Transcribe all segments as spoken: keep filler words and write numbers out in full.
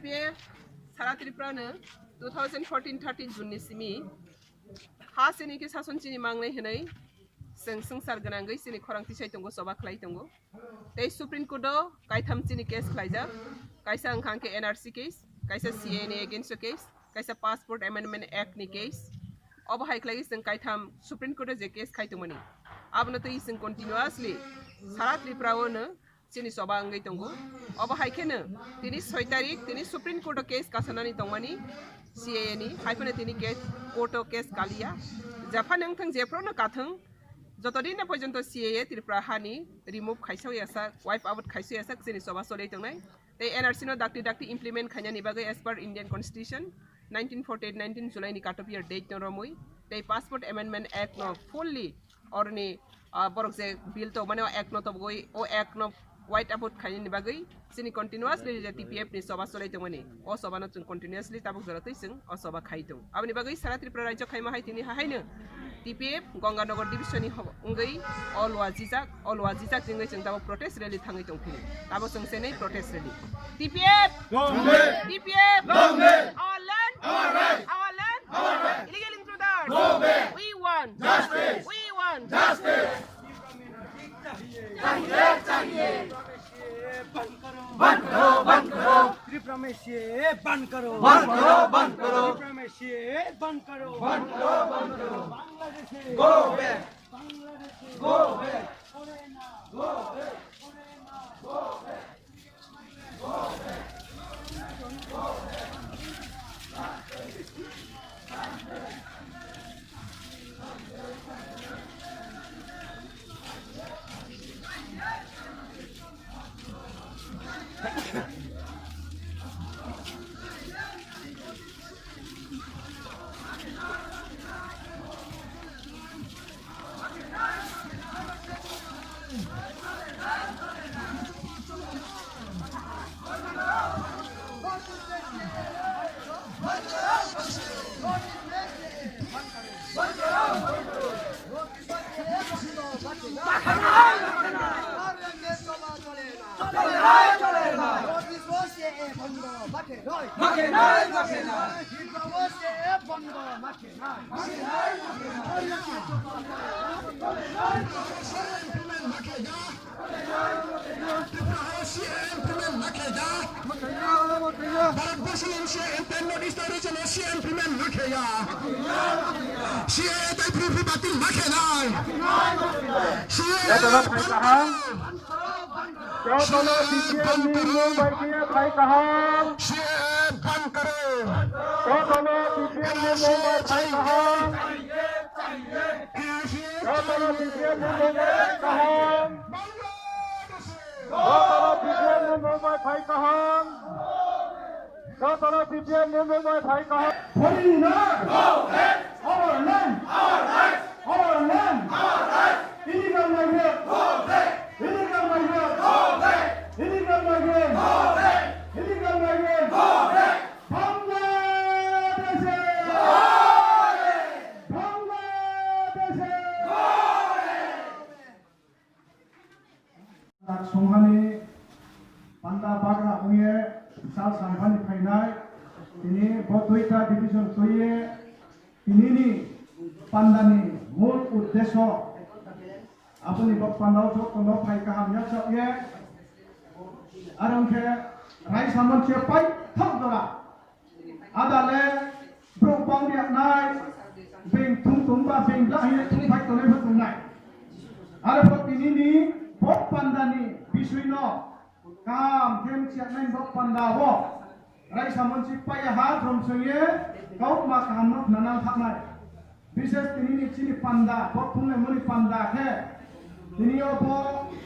Be sara Tripura no two thousand fourteen thirteen June ni simi ha sini khe sason chini mangnai hinui chwng swngchar gwnangwi chini khorang tisai tongo, choba khlai tongo. Tei Supreme Court o kaitham chini case khlaijak, kaisa wngkha hwnkhe N R C case, kaisa C A A ni against o case, kaisa Passport Amendment Act ni case. Obo hai khlaiwi chwng kaitham Supreme Court o je case khai tongmani, abono twi chwng continuously sara Tripura o no chini choba wngwi tongo. Obo hai kheno tini soi tarik tini Supreme Court o case kasanani tongmani C A A ni, hai phano tini case, court o case kaliya. Jephano wngthang, jephru no kathwng, joto din no porjonto C A A Tripura hani remove khaisa ya sak, wipe out khaisa ya sak chini choba cholwi tongnai. Tei N R C no dakti dakti implement khainani bagwi as per Indian Constitution nineteen forty-eight nineteen July ni cut off year date no romwi, tei Passport Amendment Act no fully oroni, ah, borok je bill tongmani o act no tobogwi, o act no wipe out khainani bagwi chini continuously je T P F ni choba cholwi tongmani, o choba no chwng continuously tabuk jora twi chwng o choba khai tong. Aboni bagwi sara Tripura rajyo khaima hai tini hahaino T P F Ganganagar division ni ho-, wngwi o lua jijak, o lua jijak wngwi chwng tabuk protest rally thangwi tong phini. Tabuk chwng chenwi protest rally. T P F! Long live! T P F! Long live! Our land! Our right! Our land! Our right! Illegal intruders! Go back! We want! Justice! We want! Justice! चाहिए, चाहिए। बंद करो, बंद करो। त्रिपुरा में सीएए बंद करो। बंद करो, बंद करो। त्रिपुरा में सीएए बंद करो। बंद करो, बंद करो। बांग्लादेशे। Go back। बांग्लादेशे। Go back। छोड़े ना। Go back। छोड़े ना। Go back। Bharatbosho ni C A A, North East region o C A A implement ma khe ya. C A A tei free free batil ma khe nai. C A A jotono phai kaham. Jotono C P M ni mung bai khe phai kaham. C A A ban karo. Jotono C P M ni mung bai phai kaham. Jotono C P M ni mung bai phai kaham. Jotono C P M ni mung bai phai kaham. Jotono C P M ni mung bai phai kaham. Foreigner! Go back! Our land! Our rights! Our land! Our rights! Illegal migrant! Go back! Illegal migrant! Go back! Illegal migrant! Go back! Illegal migrant! Go back! Bangladesh! Go back! Bangladesh! Go back! Dak songhani panda bagra wngye sal samphani phainai, tini bo duita division twiye, tinini pandani mul uddesho, aboni bo pandao jotono phai kaham yaksakye, aro wngkhe raisa monche paithak jora. Ada le borok bang riaknai, beng thung tong ba beng bla hwnwi thung phai tongnai bo tongnai. Aro bo tinini bo pandani bisui no kaham khe mchiaknai bo panda o raisa monsi paiya ha jrom songye kaukma kaham no khna nang thaknai. Bishes tinini chini panda, bo thungnaimani panda khe, tini o bo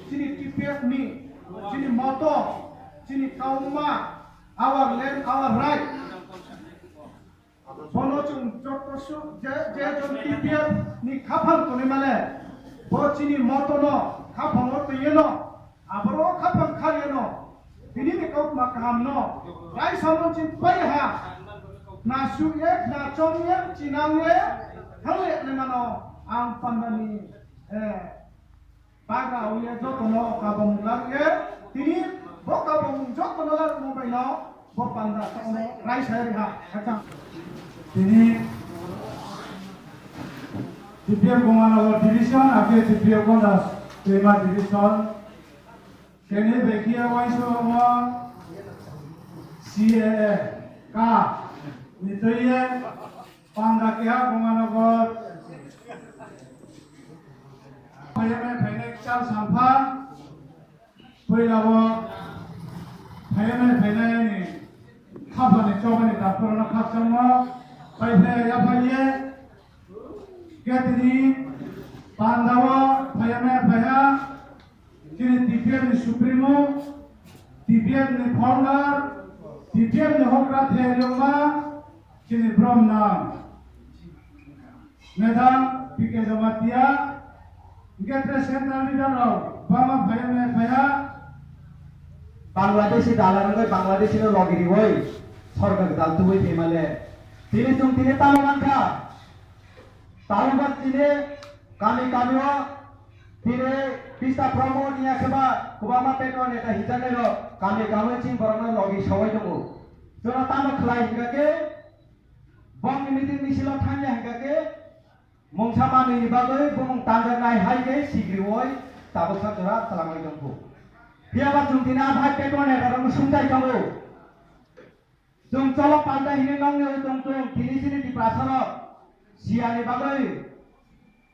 chini T P F ni, chini moto, chini kauma, our land, our right. Bono chwng joto su-, je, je jon T P F ni khaphang tonwi male, bo chini moto no, khaphang o twi no, Aborok khaphang khariyano, tinini kaukma kahamno, raisa monsi paiha, na sukye, na chongye, chinangye, thangye, nengano ang pandani, eh, bagra uye jotono kabong larye, tini bo kabong jotono larmo baino, Bo panda tongmo raisa ri ha, khakchang. Tini T P F Gonganagar division, ake T P F Gonda Twima division. Kene bekia waisa omo C A A ka ni twiye panda keha Gonganagar. Phaiyame phainai chal sampha. Puila bo phaiyame phainai ni khapani chobani takhurano khakchangma pai phai ya phai ye. Ketini panda bo phaiyame phaiha. Chini T P F ni Supremo, T P F ni Founder, T P F ni Hokra Thayungma, chini Bromnang Madam P K Jamatia, hingke tre Central Leader rok, bama phaya me phaya. Bangladeshi dalarangoi Bangladeshi no logi rioi, sorkar dal tubui themale. Tini chwng tini tamo mankha. Talubat tini kami kami o tini pista promo ni aseba kubama petro neta hichane ro kami kami ching borokno logi sawai tongo. Chwra tamo khlai hingka ke bongni meeting misil o thangya hingka ke mungsa manwi ni bagwi bumung tanjaknai hai ke sigrioi tabuksa jora twlangwi tongkhu. Phiyaba chwng tini a bhai petro neta rokno sumtai tongo. Chwng cholo panda hinwi nokni oi tong tong, tini chini Tiprasa rok siyani bagwi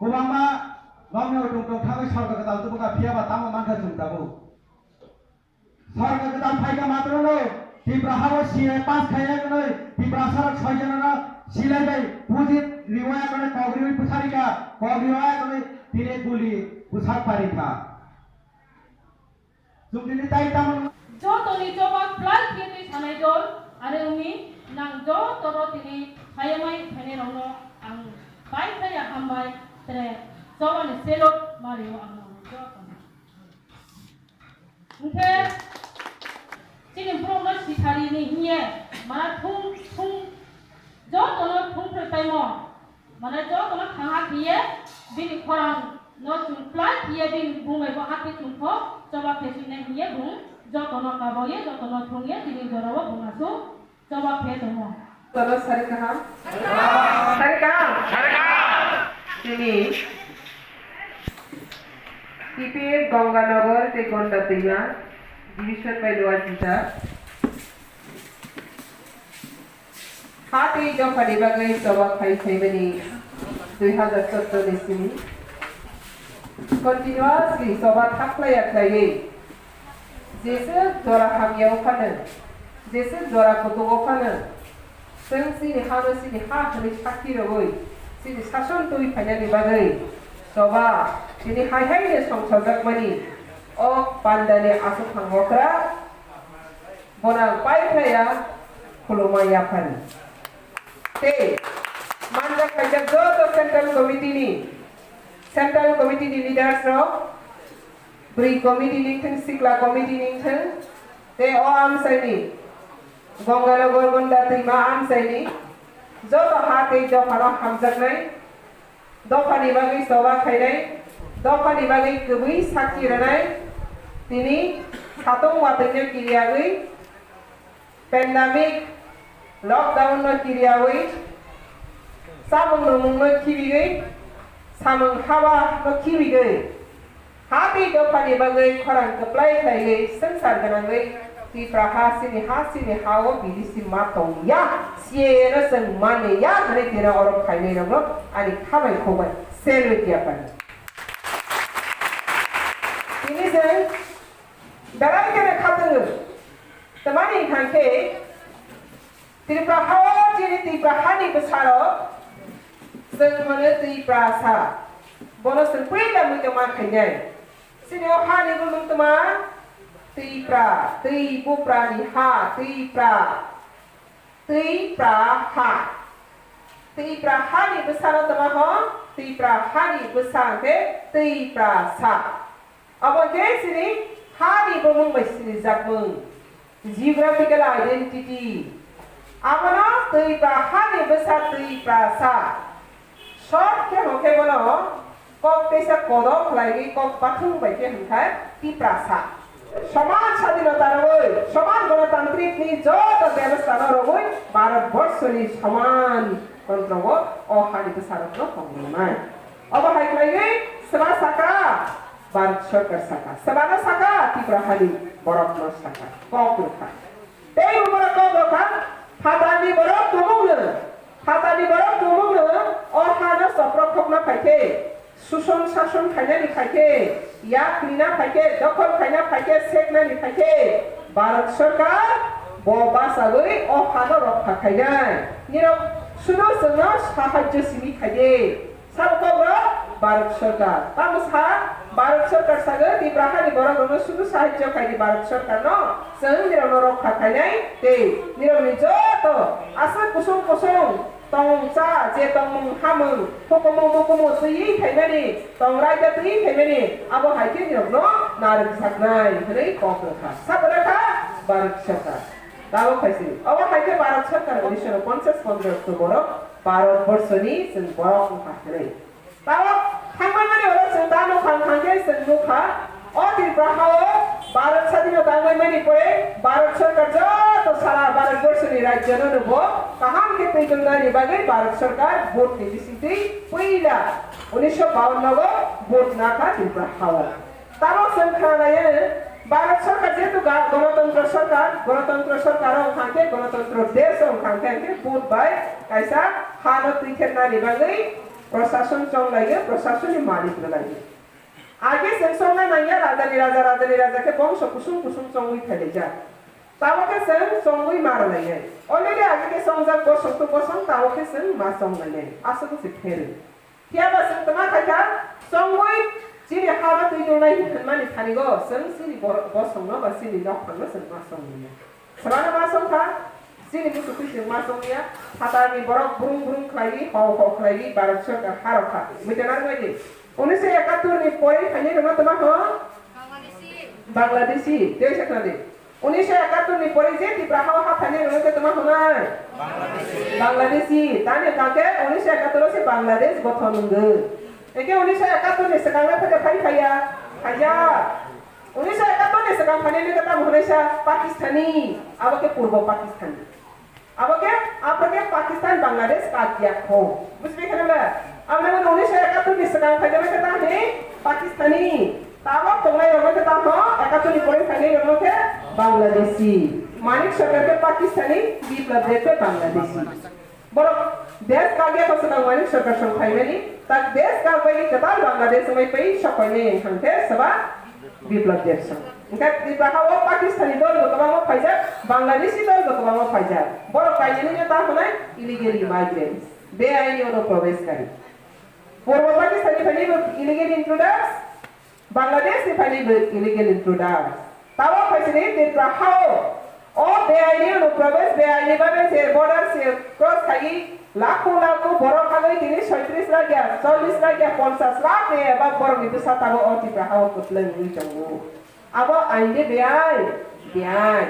kwbangma nokni oi tong tong thangwi sorkar kwtal tubuka, phiyaba tamo mankha chwng tabuk. Sorkar kwtal phaikha matrono Tipra hao C A A pass khaiya hwnwi Tiprasa rok soi jonano silai bai puji riwaya hwnwi kok riwi bwsarikha, kok riwaya hwnwi tini guli bwsak parikha. Chwng tini tai tamo. Jotoni choba plai khe twi sanai dol, are umi nang jotono tini phayamai phainai rokno ang pai phaya hambai, tere chobani selot mario ang nang jotono. Hingkhe chini borokno sithari ni hiye mana thung thung jotono thung phre paimo. Mane jotono thangha khiye bini khorang no chwng plai khiye bini bumai bo hati chwngkho choba khe swinai hiye bung jotono kaboye jotono thungye tini jorao bung aswk choba khe tongo. Tolo sari kaham. Sari kaham. Tini T P F Gonganagar tei Gonda Twima division bai luwa jita. Ha tei dophani bagwi choba khai phaimani dui hazar chotto ni simi continuously choba thaklaiya khlaiwi jeswk jora hamya o phano, jeswk jora kutung o phano, chwng chini ha no chini ha hwnwi sakhi rwui chini sason twi phainani bagwi choba tini hai hai no songchajakmani o pandani aswk phang okra. Bono ang pai khlaiya, khulumma yaphari. Tei manjak khaijak joto Central Committee ni, Central Committee ni leaders rok, bwrwi committee ni thung, sikla committee ni thung, tei o amchai ni Gonganagar Gonda Twima amchai ni joto ha tei dopha no hamjaknai. Dophani bagwi choba khainai, dophani bagwi kwbwi sakhi rwnai, tini satung watwino kiriyawi, pandemic lockdown no kiriyawi, samung numung no khibigwi, samung haba no khibigwi, ha tei dophani bagwi khorang kwplai khlaiwi swngchar gwnangwi Tipra ha chini ha chini ha o bini si ma tong ya, C A A no chwng mani ya hwnwi tini oro phainai rokno ani khabai khobai selwi tiya pani. Tini chwng belai kheno khatung tamani thang khe Tripura ha o chini Tripura hani bwsarok chwng hwno Tripura sa. Bono chwng puila muitu ma khainai. Chini o hani bumung tma Tripura, twi buprani ha, Tripura, Tripura ha. Tripura hani bwsano tma ho, Tripura hani bwsa hwnkhe Tripura sa. Abo khe chini hani bumung bai sinijakmung, geographical identity. Abono Twipra hani bwsa Twipra sa. Short khe hwnkhe bono kok teisa kodo khlaigwi kok bathwng bai khe hwnkha Tiprasa. Soman sadinota rogwi, soman gonotantrik ni joto bebostha no rogwi Bharat borso ni soman tontro o, o hani bwsarok no tong rinai. Obo hai khlaiwi seba saka, Bharat Sarkar saka, seba no saka, Tripura hani borok no saka, kok rwkha. Tei bo borok kok rwkha, phatar ni borok tumung no, phatar ni borok tumung no, o ha no soprok khokna phai khe, Suson sason khainani phaikhe, yak rina phaikhe, dokhol khaina phaikhe, seknani phaikhe, Bharat Sarkar bo bachagwi o hano rokha khainai. Nirok suno chwngno sahajjo simi khaide. Sabo kok rok Bharat Sarkar. Tamo sa Bharat Sarkar sagwi Tipra hani borok rokno suno sahajjo khaidi Bharat Sarkar no. Chwng nirokno rokha khainai tei nirokni joto aswk kusung kusung Tong cha je tongmung hamung, hukumu mukumu twiwi phaimani, tong raida twiwi phaimani, abo hai khe nirokno narwk saknai hwnwi kok rwkha. Sabo rwkha Bharat Sarkar. Tabuk hai se, obo hai khe Bharat Sarkar unisho ponchas ponchas borok Bharat Borsoni chwng borok wngkha hwnwi. Tabuk thangmani oro chwng ta nukha, wngkha khe chwng nukha, o Tripura hao Bharat sadhino tangmani pore Bharat Sarkar joto sara Bharat Borsoni rajyo no nubo kaham khe twi tongnani bagwi Bharat Sarkar vote ni bisingtwi puila unisho bawanno go vote nakha Tripura hao. Tabuk chwng khnalaio, Bharat Sarkar jehetu ga-, Ganatantro Sarkar, Ganatantro Sarkar o wngkha khe, Ganatantro desh o wngkha khe, hwnkhe vote bai kaisa ha no twi thernani bagwi Prosason chonglaiwi, prosasonni malik rwlaio. Age chwng chongnai manya rajani raja, rajani raja khe bongso kusung kusung chongwi phailaijak. Tabuk khe chwng chongwi ma rwlainai. Already age khe chongjak bosong to bosong, tabuk khe chwng ma chonglainai. Aswk se pherwi. Phiyaba chwng twma khaikha, chongwi chini hano twi tongnai hwnmani thanigo chwng chini bor-, bosongno ba chini nokphangno chwng ma chongmanya. Swmano ma chongkha, chini muchuk twi chwng ma chongya, phatarni borok brung brung khlaiwi, hau hau khlaiwi, Bharat Sarkar ha rokha. Buitonani bagwi. Unisho ekattor ni pore khainai rwma twma ho? Bangladeshi. Tei se khna di. Unisho ekattor ni pore je Tripura hao ha phainai rwma khe twma honai? Bangladeshi. Tani hwnkha khe unisho ekattor o se Bangladesh gothon wngwi. Eke unisho ekattor ni swkang le phai phai phaiya? Phaiya. Unisho ekattor ni swkang phainai nokhe tamo hwnwi sa Pakistani, abo khe Purbo Pakistani. Abo khe, abo khe Pakistan Bangladesh kak ya kho. Bujbi kheno le? Ang nang unisho ekattor ni swkang phainai khe tamo hwnwi Pakistani. Tabuk tongnai rok khe tamo ekattor ni pore phainai rok khe Bangladeshi. Manik Sarkar khe Pakistani, Biplab Deb khe Bangladeshi. Borok desh kagya ko swkang Manik Sarkar song phaimani, tak desh kagbai kwtal Bangladesh wngwi pai sok painai wng thang khe swba Biplab Deb song. Hwnkhe Tripura hao Pakistani dol bo kwbangma phaijak, Bangladeshi dol bo kwbangma phaijak. Borok kainwino ta hwnai illegal migrants, beaini onuprobeshkari. Purbo Pakistani phainai bo illegal intruders, Bangladesh ni phainai bo illegal intruders. Tabuk phaisini Tripura hao. O beaini onuprobes, beaini babe se border se cross khaiwi lakho lakho borok hagwi tini soitris lakh ya, chollis lakh ya, ponchas lakh ni eba borok ni bwsa tabuk o Tripura hao kwplwng wngwi tongo. Abo ain de beain, beain.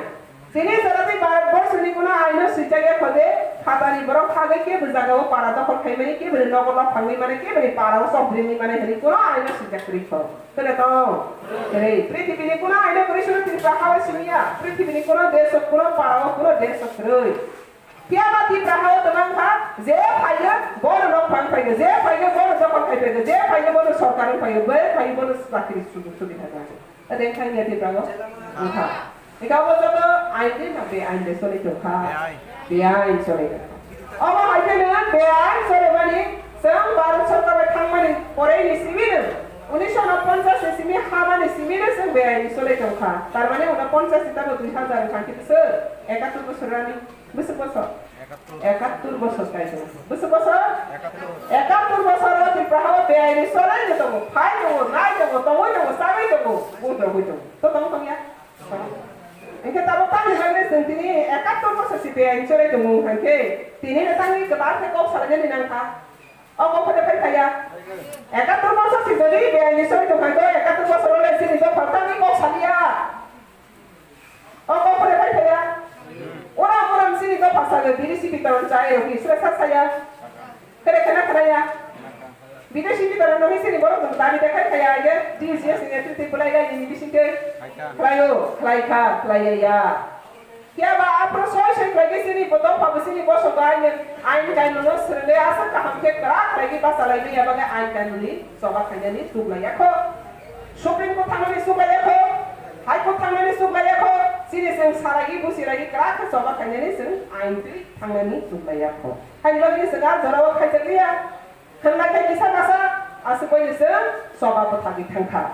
Chini jora tei Bharat borso ni kuno aino swijak ya khode, phatani borok hagwi kebo jaga o para dokhol khai mani, kebo ni nogo lok thangwi mani, kebo ni para o sok ringwi mani hwnwi kuno aino swijak kwrwi kho. Kwrwi tong? Kwrwi. Prithibi ni kuno aino kwrwi sino Tripura hao simi ya. Prithibi ni kuno desh o, kuno para o, kuno desh o kwrwi. Phiya ba Tripura hao twmang kha, je phaiyo bono nok phang phaiyo, je phaiyo bono dokhol khai phaiyo, je phaiyo bono sorkar phaiyo, je phaiyo bono chakri sujug subidha jago. Ade khai ya Tripura no? Wngkha. Eka bo joto ain de na beain de soli tongkha. Beain. Beain soli tongkha. Omo hai khe nang beain soli mani, chwng Bharat Sarkar bai thangmani pore ni simi no, unisho unoponchas ni simi hamani simi no chwng beain soli tongkha. Tar mane unoponchas ni tamo dui hazar wngkha khe bwswk ekattor bosor rani. Bwswk bosor? Ekattor bosor kai tongo. Bwswk bosor? Ekattor bosor o Tripura hao beaini solai no tongo, phai tongo, nai tongo, tongwi tongo, sagwi tongo, bugrogwi tongo. To tong tong ya? Hwnkhe tabuk tamni bagwi chwng tini ekattor bosor si beaini solai tongo hwnkha khe tini no tangwi kwtal khe kok salainani nangkha. O kok phano phai phaiya. Ekattor bosor si jodi beaini solai tongkha khe ekattor bosor o le chini dophar tangwi kok saliya. O kok phano phai phaiya. Ora ora chini dophar sago biri si bitoron chai rokhi sre sa saya. Khere khena khena ya. Bideshi ni dara no hisini borok tong tani dekhai khaya aige D U G S ni netriti belai gai ni bisingke khlaio, khlai kha, khlai ya. Phiya ba aphuru soi soi khlai khe chini bo dopha bo chini bosok bo aini ain kainung no swrwngwi aswk kaham khe kwrak khlai khe bachalai manya bagwi ain kainung ni choba khainani chuklai ya kho. Supreme Court thangmani chuklai ya kho. High Court thangmani chuklai ya kho. Chini chwng salai khe busi lai khe kwrak khe choba khainani chwng ain twi thangmani chuklai ya kho. Haini bagwi chwng a jora o khaijak liya. Hwnlai khe kisa masa aswk bai ni chwng choba bwthagwi thang kha.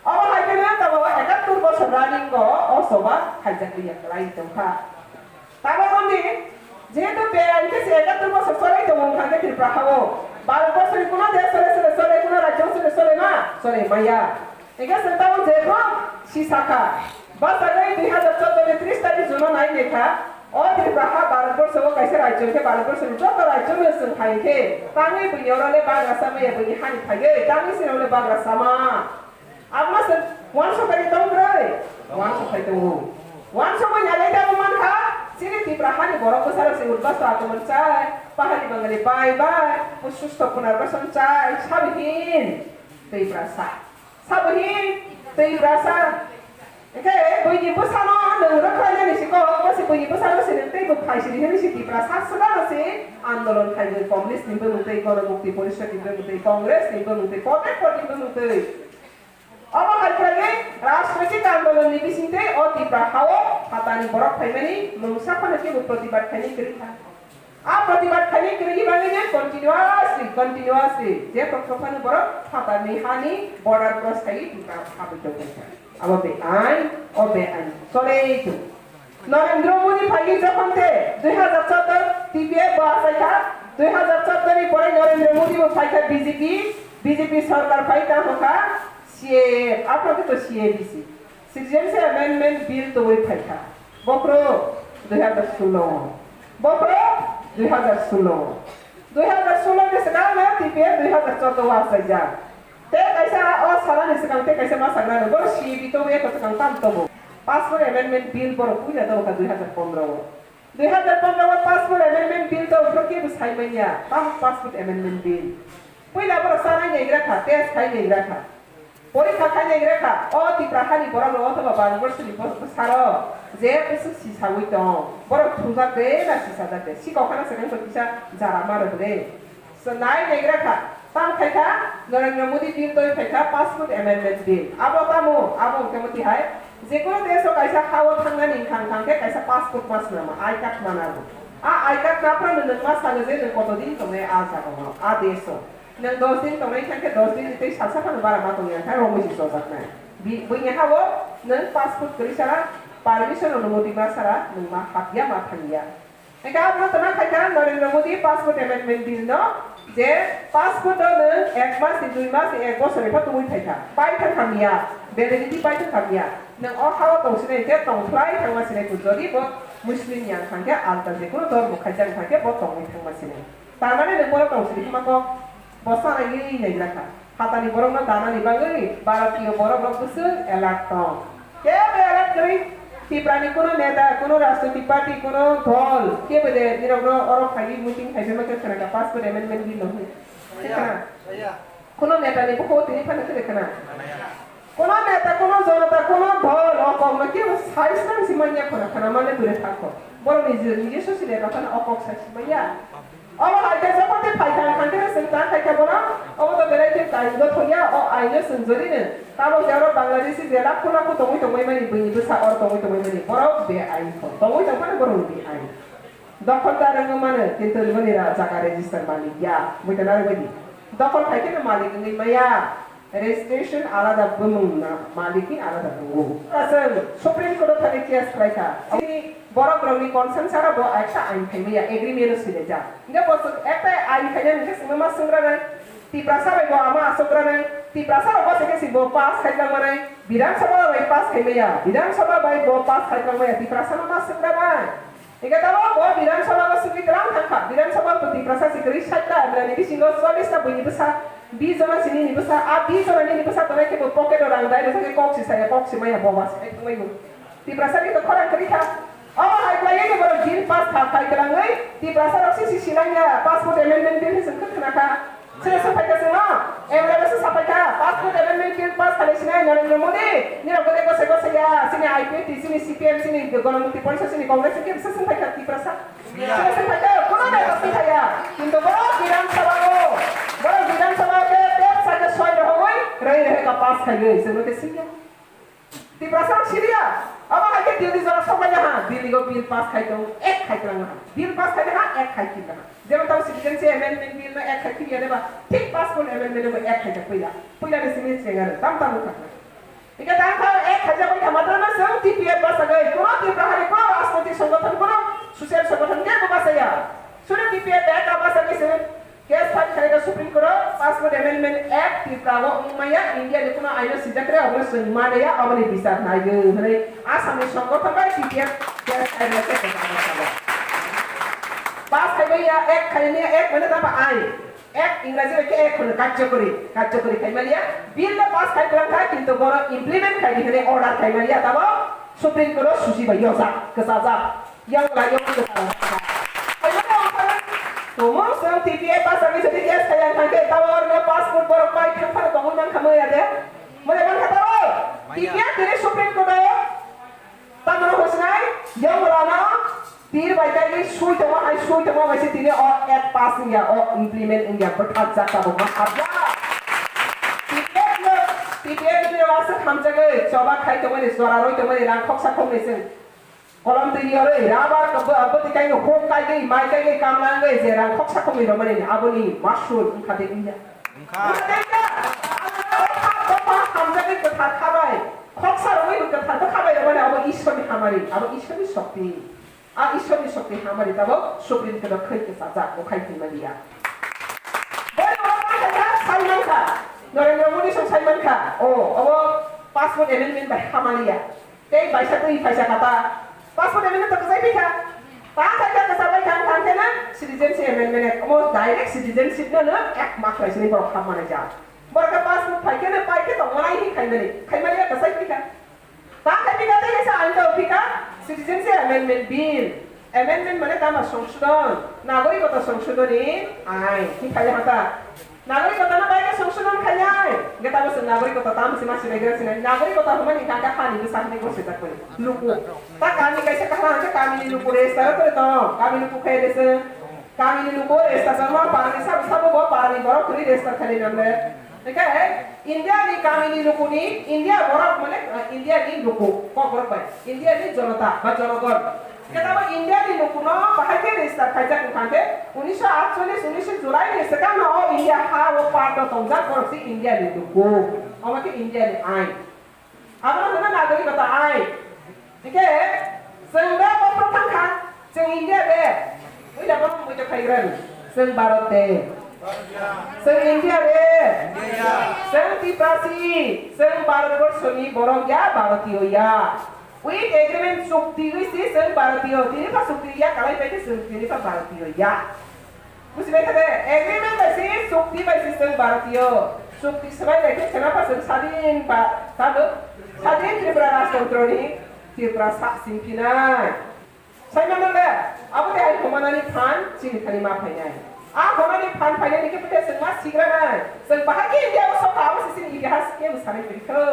Obo hai kheno tabok ekattor bosor running o o choba khaijak liya kwlai tong kha. Tabok wngdi, jehetu beain khe se ekattor bosor choli tongo wngkha khe Tripura ha o. Bharat borso ni kuno desh chole chole chole, kuno rajyo chole chole ma chole maya. Hingke chwng tabok jephru si sakha, bachagwi dui hazar chordo ni tris tarik June o nai naikha, o Tripura ha Bharat borso o kaisa rajyo hingke Bharat borso ni joto rajyo no chwng hai khe tangwi buini oro le bagra sama ya buini hani phaiwi tangwi sini oro le bagra sama. Abma se uansuk bai tong kwrwi, uansuk bai tongo. Uansuk bai nalai tabok mankha, chini Tripura hani borok bwsarok se udbasto atomon chai, pahari bangali bai bai, susto punarbasan chai, sabihin Tiprasa. Sabohi twi brasa. Hingke buini bwsano nwng rwkhlainani siko, bwsi buini bwsano se nwng teibo phaisiri hwnwi se Tiprasa swkang se andolon khaigwi, Communist ni bwmwng twi, Ganamukti Porishad ni bwmwng twi, Congress ni bwmwng twi, Podek Pod ni bwmwng twi. Omo hai khlaiwi rajnoitik andolon ni bisingtwi o Tipra hao phatani borok phaimani mungsa phano kebo protibad khainai kwrwi kha. A protibad khainai kwrwini bagwi no continuously, continuously je tongthok phano borok phatarni hani border cross khaiwi Tipra habwi tongkha. Abo be ain, o be ain. Chole tong. Narendra Modi phaiwi jokhon te dui hazar chordo T P F bo achai kha, dui hazar chordo ni pore Narendra Modi bo phai kha B J P, B J P sarkar phai tamo kha C A A, aphano khe to C A B C. Citizenship Amendment Bill tongwi phai kha. Bokhro dui hazar solo o. Bokhro dui hazar solo o. Dui hazar solo ni swkang no T P F dui hazar chordo o achaijak. Tei kaisa o salani swkang tei kaisa ma sagra no. Bono C A B tongwi eko swkang tam tongo. Passport Amendment Bill borok puila tongo kha dui hazar pondro o. Dui hazar pondro o Passport Amendment Bill tong phuru kebo sai manya. Tamo Passport Amendment Bill. Puila borok chanai naigra kha, test khai naigra kha. Porikha khai naigra kha, o Tipra hani borok rok othoba Bharat borso ni bwsarok je bwswk sisawi tong, borok thujak de na sisajak de, sikok khana se wngkha kisa jara ma rwgwi. Se nai naigra kha, tam khai kha, Narendra Modi bill toi phai kha, Passport Amendment Bill. Abo tamo, abo hwnkhe moti hai, jekunu desh o kaisa ha o thangnani wngkha, wngkha khe kaisa passport ma swnama, I card ma nango. A I card ma phano nwng ma sano je nwng koto din tongnai a jaga o, a desh o. Nwng dos din tongnai khe, khe dos din ni tei salsa phano bara ma tongya khe, romwi se chojaknai. Bi-, buini ha o nwng passport kwrwi sara, permission, onumoti ma sara, nwng ma hapya, ma thangya. Hingkhe abono tona khai kha Narendra Modi Passport Amendment Bill no, je passport o nwng ek mas ni, dui mas ni, ek bosor ni pha tubui phai kha, pai thang hamya, validity pai thang hamya. Nwng o ha o tong sinai khe tong khlai thangma sinai, jodi bo Muslim ya wngkha khe, alta jekunu dormo khaijak wngkha khe bo tongwi thangma sinai. Tamani nwng bono tong sini khama kok, bo sana yui nai gra kha. Hatani borok no danani bagwi Bharatiyo borok rok bwswk alert tong. Kebo alert kwrwi Tipra ni kuno neta, kuno rajnoitik party, kuno dol, kebo de nirok no oro phaiwi meeting khai phema khe khwna kha passport amendment bill no hwnwi. Khwna. Kuno neta ni bukhuk tini phano khe khwna. Kono neta, kono jonota, kono dol o kokno kebo sai swrang si manya khwna, khwna mane dure thangkho. Borok ni je, nije sosi neta phano o kok sai si manya. Obo hai khe jokhon tei phai kha, khan khe swng ta khai kha bono. Obo to belai khe kainwi thangya, o aino swng jori no. Tabok je oro Bangladeshi je lakho lakho tongwi tongwi mani, buini bwsa oro tongwi tongwi mani. Borok be ain kho. Tongwi tong phano borok ni be ain. Dokhol ta rwngwi mano, kintu rwmani ra jaga register malik ya. Buita narwk bai di. Dokhol khai khe no malik wngwi maya. Registration alada bumung na, malik ni alada bungo. Aswk Supreme Court o thangwi case khlai kha. Chini borok rokni consent sara bo ekta ain khai maya, agreement o swi laijak. Hingke bo ekta ain khainani hingke swngma ma swngra nai. Tiprasa bai bo ama aswk gra nai. Tiprasa rok bo se khe si bo pass khai tang manai. Bidhan Sabha bai pass khai maya. Bidhan Sabha bai bo pass khai tang maya. Tiprasa no ma swngra nai. Hingke tabok bo Bidhan Sabha o swngwi twlang thang kha. Bidhan Sabha o Tiprasa si kwrwi sat ta M L A ni bisingo chollish ta buini bwsa, bish jona si nini bwsa, a bish jona nini bwsa tongnai khe bo pocket o rang dai rwjak khe kok si saya, kok si maya bo ba sai tongmani. Tiprasa ni to khorang kwrwi kha. Omo hai khlaiwi khe borok bill pass kha, khai kwlangwi Tiprasa rok si si silangya, passport amendment bill hinwi chwng khwna kha. Sini sung phaikha sung no, M L A se sa phaikha, passport amendment bill pass khalai sinai Narendra Modi, nirok gede gose gose ya, sini I P F T, sini C P M, sini Ganamukti Porishad, sini Congress, sini sung phaikha Tiprasa. Sini sung phaikha, kono neta sung phaiya. Kintu borok Bidhan Sabha o, borok Bidhan Sabha o ke tep sake soi rohogoi, rei rei ka pass khaigoi, sung no ke singya. Tiprasa ang siriya. Abo hai khe Delhi jora sok lai ha. Delhi go bill pass khai tong, ek khai tong ha. Bill pass khai ha, ek khai tong ha. Jemon tamo citizenship amendment bill no ek khai tong ya deba. Thik passport amendment no ek khai tong puila. Puila ni simi chenga tam tam kha. Ika tam kha ek khai ja bai kha matra na sung T P F basa gai. Kono Tipra hari kono rajnaitik songothon kono social songothon ke basa ya. Suri T P F ek basa gai sung. Case file khaika Supreme Court o Passport Amendment Act Tripura o wngmaya India ni kuno aino sijak re obo swng maya oboni bichar naiyo hwnwi Assam ni songgothon bai T P F case file khe kwchangma sabo. Pass khaimaya Act khaimaya Act mane tamo ain. Act Ingraji bai khe Act hwno, karjokori, karjokori khaimaliya. Bill no pass khai kwlangkha kintu bono implement khaidi hwnwi order khaimaliya tamo Supreme Court o susi bai yojak kwchajak. Yang lai yang lai. Ayo, ang pala. Tomong sang T P F pass ang jadi dia saya kan ke tawar na passport borok pai kan pala bangun nang kamu ya deh. Mana mana tahu? T P F dari Supreme Court ayo. Tamro hosnai, yang rana, tir bai kai sui tama ai sui tama bai se tini o act pass ya o implement ya berkat jaka bo ma abya. T P F no, T P F ni wasa hamjagai, coba khai tama ni, suara roi tama ni, rang khoksa khok ni sing. Kolom twi yorwi, rabar kwbwi, abwtwi kaino huk kaigwi, mai kaigwi, kamla wngwi, je rang khoksa khoknwi romani, aboni masul wngkha de wngya? Wngkha. Wngkha de wngya? Dopha hamjagwi kwthar khabai, khoksa romwi bo kwthar bo khabai romani, abo Ishwarni hamari, abo Ishwarni shokti. A Ishwarni shokti hamari tabok Supreme Court o khwi kwchajak, bo khai thwimaliya. Boni ulo ma khaikha, sai mankha, Narendra Modi song sai mankha, o, obo passport amendment bai hamaliya. Tei baisa twi phaisa kha ta. Passport amendment to kwchai phikha. Ta khaikha kwchai bai thang thang khe na citizenship amendment act. Omo direct citizenship no no ek ma khlai sini borok kham manai ja. Borok khe passport phai khe no pai khe tong manai hi khai mani. Khai mani kwchai phikha. Ta khai phikha tei kaisa ain to phikha citizenship amendment bill. Amendment mane tamo songsodon, nagorikota songsodoni ain. Hi khai ha ta. Nagorikota no bai khe songsodon khainai. Hingke tamo chwng nagorikota tamo se ma sinai gra sinai. Nagorikota hwnmani hingka khe hani bwsa hinui gosijak bai. Luku. Ta kami kaisa kaham hingke kamini luku register kore to. Kami luku khe rese. Kamini luku register sama parani sabo sabo bo parani borok kuri register khali namle. Hingke India ni kamini luku ni India borok mane, eh, India ni luku kok borok bai. India ni jonota ba jonogon. Khe tamo India ni lukuno bahai khe register khaijak wngkha khe, unisho atchollish, unisho July ni swkangno o India ha o part o tongjak borok se India ni luku. Omo khe India ni ain. Abono hwno nagorikota ain. Hingkhe chwng da bophro thangkha, chwng India de. Ui da bono muitu khaigrani. Chwng Bharat de. Chwng India de. Chwng Tiprasi. Chwng Bharat borshoni borok ya, Bharatiyo ya. With agreement chukti wi si chwng Bharatiyo, tini pha chukti ya kalai pai khe chwng tini pha Bharatiyo ya. Buji bai kha de, agreement bai si chukti bai si chwng Bharatiyo. Chukti swbai bai khe chwng pha chwng sadin ba, tado, sadin Tripura Rajtantro ni Tripura sa sing phinai. Sai mano le, abo de hai homanani phan chini thani ma phainai. A homanani phan phainai ni khe bwthe chwng ma sigra nai. Chwng bahai khe India o sokha abo se chini itihas khe bwsari phai kho.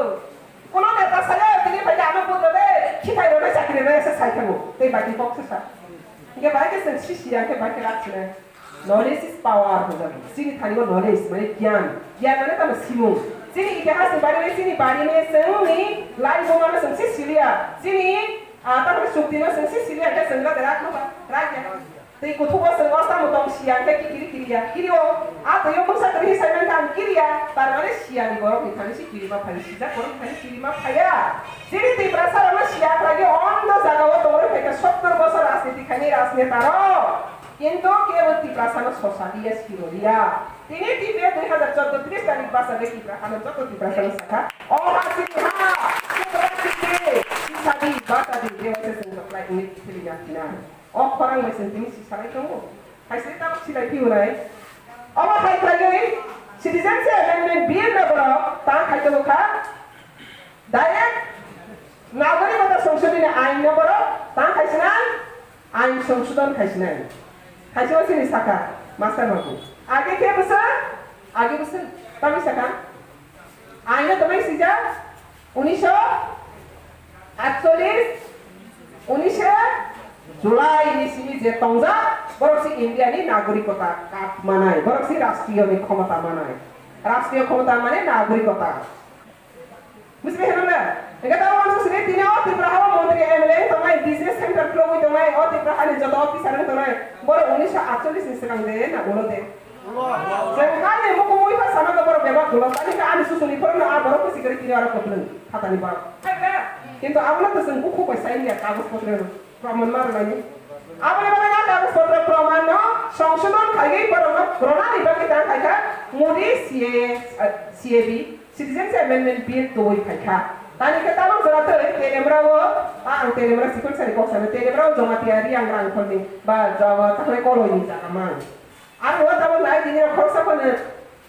Kono neta sale tini bai ano bujo de, khitai rone chakri rone se sai khamu. Tei bai kok se sa. Inge bai ke sen sisi yang ke bai ke rak sene. Knowledge is power hojak. Sini thani o knowledge mane gyan. Gyan mane tamo simung. Sini itihas ni bari mane sini bari mane sengni lai bo mane sengsi silia. Sini, ah, tamo sukti mane sengsi silia ke sengga de rak no ba. Rak ya. Tei kuthuk o chwng o tamo tong siya khe kiri kiri ya. Kiri o, a twi o mungsa kwrwi sai mankha ang kiri ya. Tar mane siya ni borok ni thani si kiri ma phai, sijak borok ni thani kiri ma phai ya. Chini Tiprasa rok no siya khlai di, ondo jaga o tongwi phaikha sottor bosor rajniti khainai rajneta rok. Kintu kebo Tiprasa no sosa liya, siro liya. Tini T P F dui hazar chordo tris tarik basa bai Tiprasa no joto Tiprasa no sakha. O ha chini ha, kebo chini, sisa di, basa di, je waisa chwng joklai wngwi thili ya thina. O khorang bai chwng tini si salai tongo. Hai se tabuk silai phi hwnai. Omo hai khlaiwi Citizenship Amendment Bill no borok ta khai tongo kha. Direct Nagarikota Songshodhoni Ain no borok ta khai sinai, Ain Songshodhon khai sinai. Hai se o chini saka, Master Babu. Age khe bwsa Agi bwswk tamni sakha. Aino tamai sijak unisho atcholish, unisho July ni simi je tongjak, borok si India ni nagorikota card manai, borok si rashtriyo ni khomota manai. Rashtriyo khomota mane nagorikota. Bujibai hwnle? Hwnkhe tabuk ang sini tini o Tripura ha o montri M L A wng tongnai, business center khulogwi tongnai, o Tripura hani joto officer wng tongnai, borok unisho atcholish ni swkang de na ulo de? Chwng hani mukung wi pha sana borok bebak ulo, tani khe ani susuni phoro no a borok kwchwi kwrwi tini oro kwplwng khatani borok. Kintu abono to chwng bukhuk bai sai ya kagoj potro. Praman ma rwlaini. Aboni bagwi no kagoj potro praman no songsodhon khaiwi borokno rwnani bagwi tang khaikha Modi C A, eh, C A B, Citizenship Amendment Bill tubui phaikha. Tani khe tabuk jora tei Telemra o, a ang Telemra sikon sari kok sano, Telemra o Jamatia Riang Rangkholni ba Jamatia Koloini jaga mang. Ang o tabuk nai tini rok khoroksa phano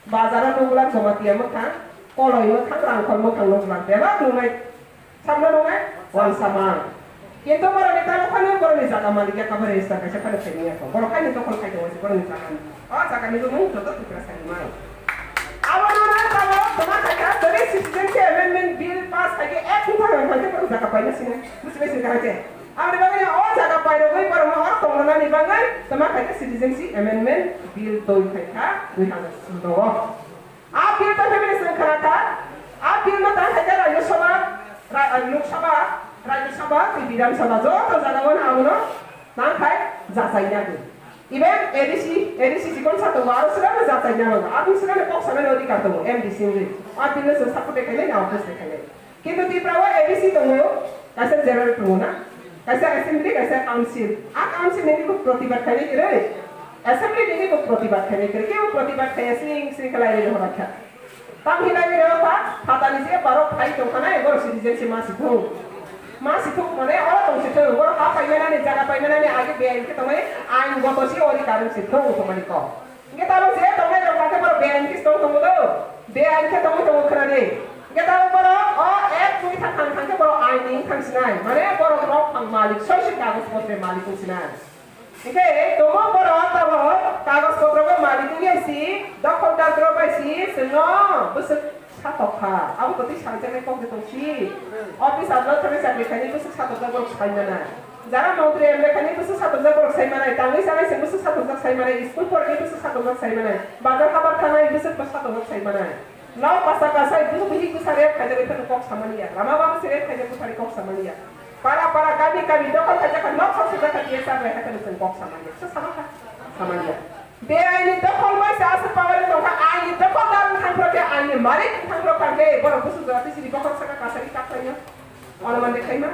bazar o nukglak Jamatia mwkhang, Koloi mwkhang, Rangkhol mwkhang nukglak bebak nungnai. Samno nungnai? Wansa mang. Kintu borokni tamo phano borokni jaga malik ya kabo register kaisa phano khaini ya kho. Borok haino dokhol khai tongo borokni jaga ni. O jaga ni bumung joto Tiprasa ni mang. Abo no na tabuk toma khaikha twenty sixteen khe amendment bill pass khaikhe ek thang thang khe borok jaga paina sinai. Bujibai sini kaham khe. Aboni bagwi o jaga pairogwi borokno o tonglanani bagwi toma khaikha Citizenship Amendment Bill twi khaikha dui hazar sundro o. A bill twi khaimani chwng khwna kha, a bill no tang khaikha Rajya Sabha, Ra-, Lok Sabha, Rajya Sabha tei Bidhan Sabha joto jaga o abono tang khai jachai nani. Even A D C, A D C chikon sa tongo, aro swkangno jachai nani, aboni swkangno kok sanani odhikar tongo, M D C wngwi. A bill no chwng support khainai, na oppose khainai. Kintu Tripura o A D C tongo, kaisa general tongo na, kaisa assembly, kaisa council. A council nini bo protibad khainai kwrwi, assembly nini bo protibad khainai kwrwi, kebo protibad khaiya sing sing khe lairwi rohor kha. Tam hinai rw kha, phatani je borok phai tong khanai, borok citizen se ma si thung. Ma si thung mane oro tong si thung, borok ha pai manani, jaga pai manani, age beain khe tongmani, ain goto si ori karwi si thung tongmani kok. Hingke tabuk je tongnai rok hingke borok beain khe tong tongo do, beain khe tongwi tongo khna di. Hingke tabuk borok o ek twi thang thang thang khe borok ain ni wng thang sinai, mane borok rok phang malik, soiso kagoj potre malik wng sinai. Hingke tongo borok tabuk kagoj potro bo malik wngya si, dokhol dar dro bai si, chwngno bwswk satok kha, abo totwi sangjaknai kok de tong si. Office adlo thangwi chakri khainai bwswk satokjak borok sai manai. Jara montri M L A khainai bwswk satokjak borok sai manai, tangwi chanai se bwswk satokjak sai manai, school pornai bwswk satokjak sai manai, bazar habar thangnai bwswk satokjak sai manai. Nok basa kasai bwswk bihik bwsa rep khaijak bai phano kok samani ya, lama bama se rep khaijak bwsari kok samani ya. Para para kami kami dokhol khaijak kha, nok sok sujak kha, T S R bai hai phano chwng kok samani ya, bwswk sama kha, samani ya. Beaini dokhol bai se aswk power wng tongkha, aini dokhol dar wng thangphro khe, aini malik wng thangphro kha khe, borok bwswk jora twi sini bokhok saka kasari kaplainw. Ono mande khaima.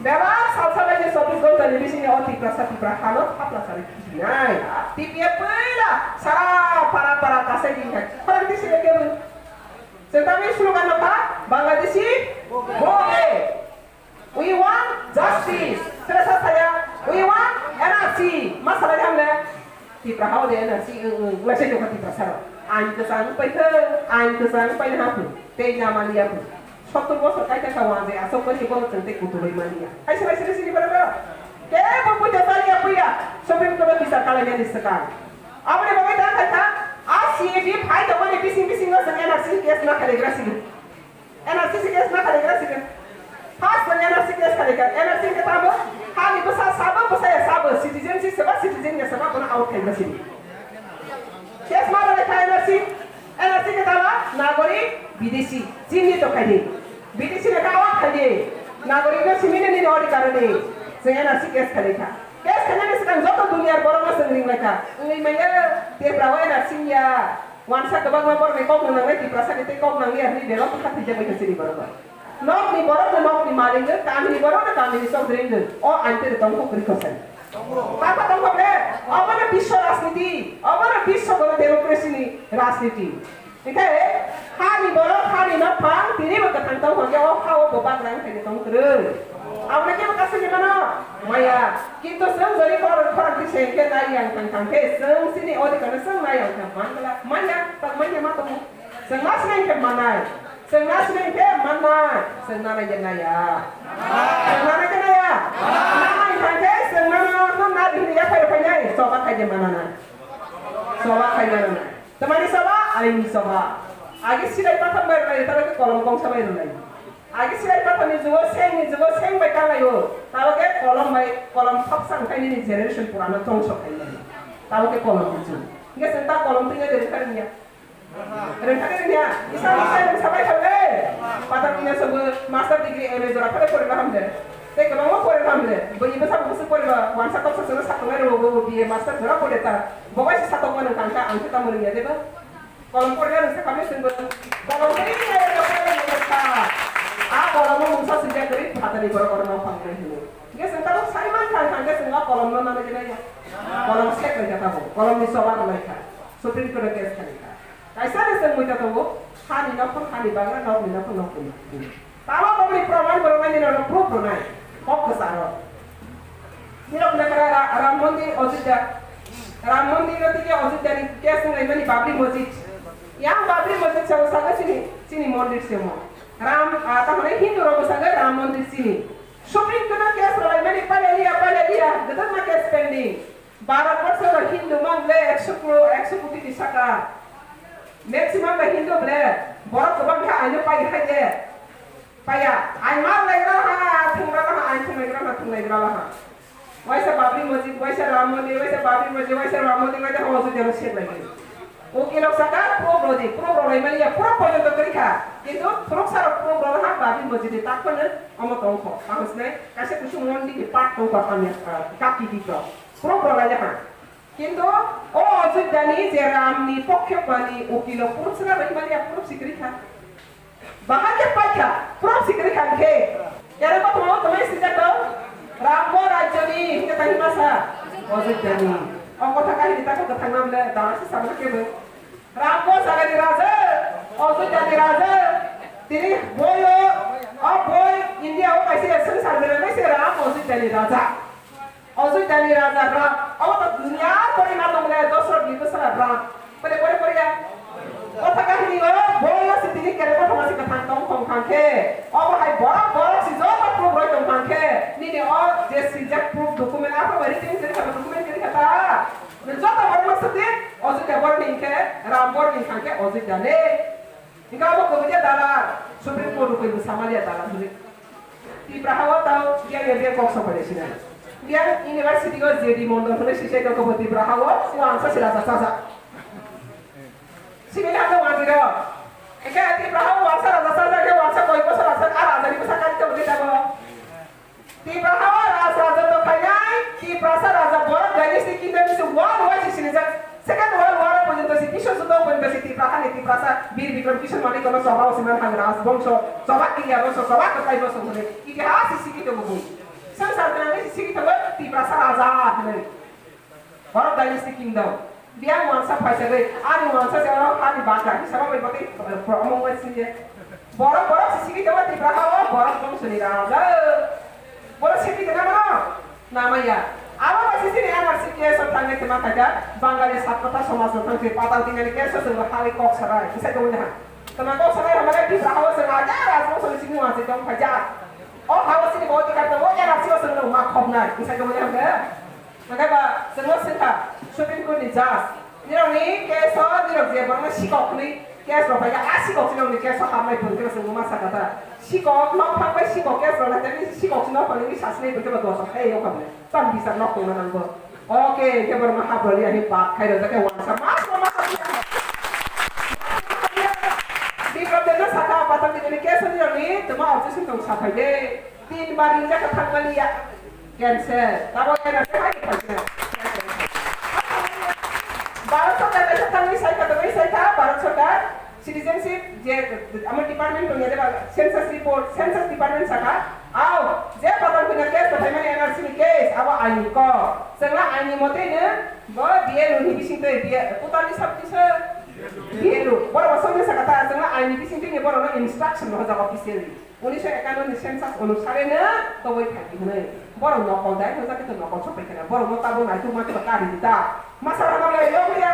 Bebak salsa bai ni chobbish ghonta ni bisingo o Tiprasa Tipra hano thapla sari khitinai. T P F puila sara para para kasai di khai. Khorang twi sini kebo. Chwng tamni slogan no kha Bangladeshi boge. We want justice. Sera sa saya, we want N R C. Ma salai hamle? Tipra hao de N R C, ung, ung, ung, lasai tongkha Tipra saro. Ain kwchang pai khe, ain kwchang pai na hapu. Tei na maliya pu. Sottor bosor kai kha wang de, asok pai se bono chwng tei kutuloi maliya. Hai se, hai se, sini bara bara. Ke bo puja taliya puya. Supreme Court o bisar kalai nani swkang. Aboni bagwi ta khai kha, a C A D phai tongmani bising bising no chwng N R C case na khailagra sini. N R C case ma khailagra sini. First N R C case khailaikha. N R C khe tamo? Hani bwsa sabo, bwsaya sabo. Citizen si seba, citizen ya seba, bono out khaima sini. Case ma khailaikha N R C. N R C khe tamo? Nagori, bidesi. Chini to khaidi. Bidesi na ka out khaidi. Nagori no simini ni no di karoni. Chwng N R C case khailaikha. Case khainani swkang joto duniyar borok no chwng ringlaikha. Wngwi manya, Tiprao N R C ya. Wansa kwbangma borokni kok nang nangnai, Tiprasani tei kok nang liya hwnwi bebak bwkha thwijak bai kha chini borok bai. Nokni borokno nokni malik wng, kamini borokno kamini chowdhury wng. O ain tei tongkho kwrwi khosai. Tapa tongkho bre, obono biswa rajniti, obono biswa gono democracy ni rajniti. Hingkhe hani borok, hani nokphang, tinibo kwthang tongkho khe o ha-o bo bagra wngkhaini tong kwrwi. Aboni kebo kasini mano maya. Kintu chwng jodi khorang, khorang twi se khe nai yang thang thang khe chwng chini odhikar no chwng nai yang thang man kala, man ya, tak man ya ma tongo. Chwng ma sinai khe manai. Chwng ma sinai khe manai. Chwng nanai khe nai ya. Chwng nanai khe nai ya. Nanai thang khe chwng nano no na bihini ya phai phai nai. Choba khai de manana. Choba khai manana. Tamani choba Aini choba. Age silai patham bai rwnai, tabo khe kolom kongsa bai rwnai. Age silai patham ni jugo, seng ni jugo, seng bai kanlai o. Tabo khe kolom bai, kolom thopsa wngkha nini generation purano chongso khainai. Tabo khe kolom ni jugo. Hingke chwng ta kolom twi ya de rwkha rwngya. Rwngkha de rwngya. Isa isa rwngsa bai thang le. Patham ni na sobo master degree M A jora phare pore baham de. Tei kwbangma pore baham de. Bo ibo sabo bwswk pore ba, wansa toksa chwngno satungnai rwgo bo B A master jora pore ta. Bo bai se satokma nang tangkha, ang khe tamo rwngya de ba. Kolom pore rwngsa kami singbo. Kolom pore rwngsa kami singbo. A kolom mungsa singya gari phatani borok oro nang phangnai hino. Hingke chwng tabuk sai mankha, hingke chwng o kolomno nanai de nai ya. Kolom sek lai kha tabuk. Kolomni choba rwlai kha. Supreme Court o case khai kha. Kaisa de chwng muita tongo. Hani nokhor hani bagra, nokni nokhor nokni. Tamo tongni proman borok nai nini rok proof rwnai. Kok kwcharo. Nirok nakara Ra-, Ram Mondir Ajodhya. Ram Mondir no tike Ajodhya ni case wnglaimani Babri Masjid. Yang Babri Masjid sa saga chini, chini mondir se mo. Ram, ah, tamone Hindu rok saga Ram Mondir chini. Supreme Court no case rwlaimani pale liya, pale liya, gwdalma case pending. Bharat borso no Hindu man ble ekso crore, ekso koti ni saka. Maximum ba Hindu ble, borok kwbang kha aino pai hai de. Paya, ain mar lai ra ha, thung ra ha, ain thung lai ra ha, thung lai ra ha. Waisa Babri Masjid, waisa Ram Mandir, waisa Babri Masjid, waisa Ram Mandir, waisa Homa Sujana sep lai. O khe nok saka, pro brodi, pro brodi mani ya, pro porjonto kri kha. Kintu, pro saro pro brodi ha, Babri Masjid ni tak phano, omo tong kho. Tamo sinai, kaisa kusung mondi ki part tong kho, kami, ah, kaki di to. Pro brodi ha. Kintu, o Ajodhya ni je Ram ni pokhe mani, o kilo pro sara bai mani ya, pro sikri kha. Bahai khe paikha, proof si kwrwi kha hwnkhe. Kere kothoma o tongmani swijak tong? Ram bo rajyoni, hwnkhe tani masa? Ajodhyani. O kotha kahini tako kwthang namle, dana se samna kebo. Ram bo jagani raja, Ajodhyani raja. Tini boi o, o boi India o kaisa swngchar gwnang se Ram Ajodhyani raja. Ajodhyani raja Ram, obo to duniya pore ma tong le, Dosrot ni bwsala Ram. Pore, pore, pore ya. Kotha kahini o, boi o si tini kere kothoma si kwthang tong thong thang khe. Obo hai borok, borok si joto proof roi tong thang khe. Nini o je sijak proof document, aphano written kwrwi kha, document kwrwi kha ta. Nini joto borok no swk di, Ajodhya borok ni hwnkhe, Ram borok ni hwnkhe Ajodhya le. Hingke abo kwbangya dalal, Supreme Court rokoi bwsa maliya dalal hwnwi. Tipra hao tao biyang ya biyang kok sopai sinai. Biyang university o J D Mondol hwnwi sisai tongkha bo Tipra hao, o angsa se raja sajak. Sibini hao wangwi rw. Eke Tipra hao wangsa raja sajak, eke wangsa koi bosor raja, a raja ni bwsa kari tongwi tamo. Tipra hao Raj Raja tong khainai, Tiprasa Raja Borok Dynasty Kingdom ni se world wide se sinijak. Second World War o porjonto se Biswa Juddho o porjonto se Tipra hani Tiprasa Bir Bikram Kishore Manikya no choba o se man hang Raj bongso, choba Kiriya bongso, choba Kwtai bongso hwnwi itihas se sigi tongo bui. Swngchar gwnangwi se sigi tongo Tiprasa Raja hwnwi. Borok Dynasty Kingdom. Biyang wansa phaisagwi, ani wansa se oro hani bagra, hisaba bai bati, eh, promo bai sinje. Borok, borok si sigi tongo Tipra hao, borok bongsoni raja. Borok sigi tongna mano? Namaya. Abo bai sisini N R C case o thangwi tongma khaikha, Bangali Satkotha somaj no thangwi patal tingani case o chwng hali kok sarai, isai tongwi ha. Tama kok sarai hamare Tipra hao chwng aja rajbongsoni sini wansi tong khaija. O hao sini bo tikar tongo, N R C o chwng no ma khobnai, isai tongwi ha. Hwnkhe ba chwngno swngkha Supreme Court ni judge, nirokni case o nirok je borokno sikok hwnwi case rok phaikha, a sikok nirokni case o habnai phuru khe chwng ma sakha ta. Sikok nok phang bai sikok case rok naitani sikok si nok phang nini sasinai phuru khe ba dosa khai yok habnai. Tam bichar nok tongna nangbo. Oke, hwnkhe borokno hap rwliya hwnwi bak khai rwjak khe wansa ma ma ma. Bikram Debno sakha, patal tini case o nirokni twma objection tong saphai de. Tin bar ringjak kha thangmani ya. Cancel. Tabo N R C hai kha. Bharat Sarkar kaisa thangwi sai kha, tongwi sai kha, Bharat Sarkar citizenship je amo department tong ya de ba, census report, census department sakha. Ao, je patal tini case kha thaimani N R C ni case, abo aini ko. Chwngla aini mote no, bo D L O ni bising twi, D L O, total ni sab kisa D L O. Borok bo songni sakha ta, chwngla aini bising twi ni borok no instruction no hojak officially. Unisho ekanno ni census onusare no toboi thangdi hwnwi. Borok nokol dai hwnjak khe to nokol sopai kheno. Borok no tabuk naituk ma khe kari di ta. Masa rok le yo ya.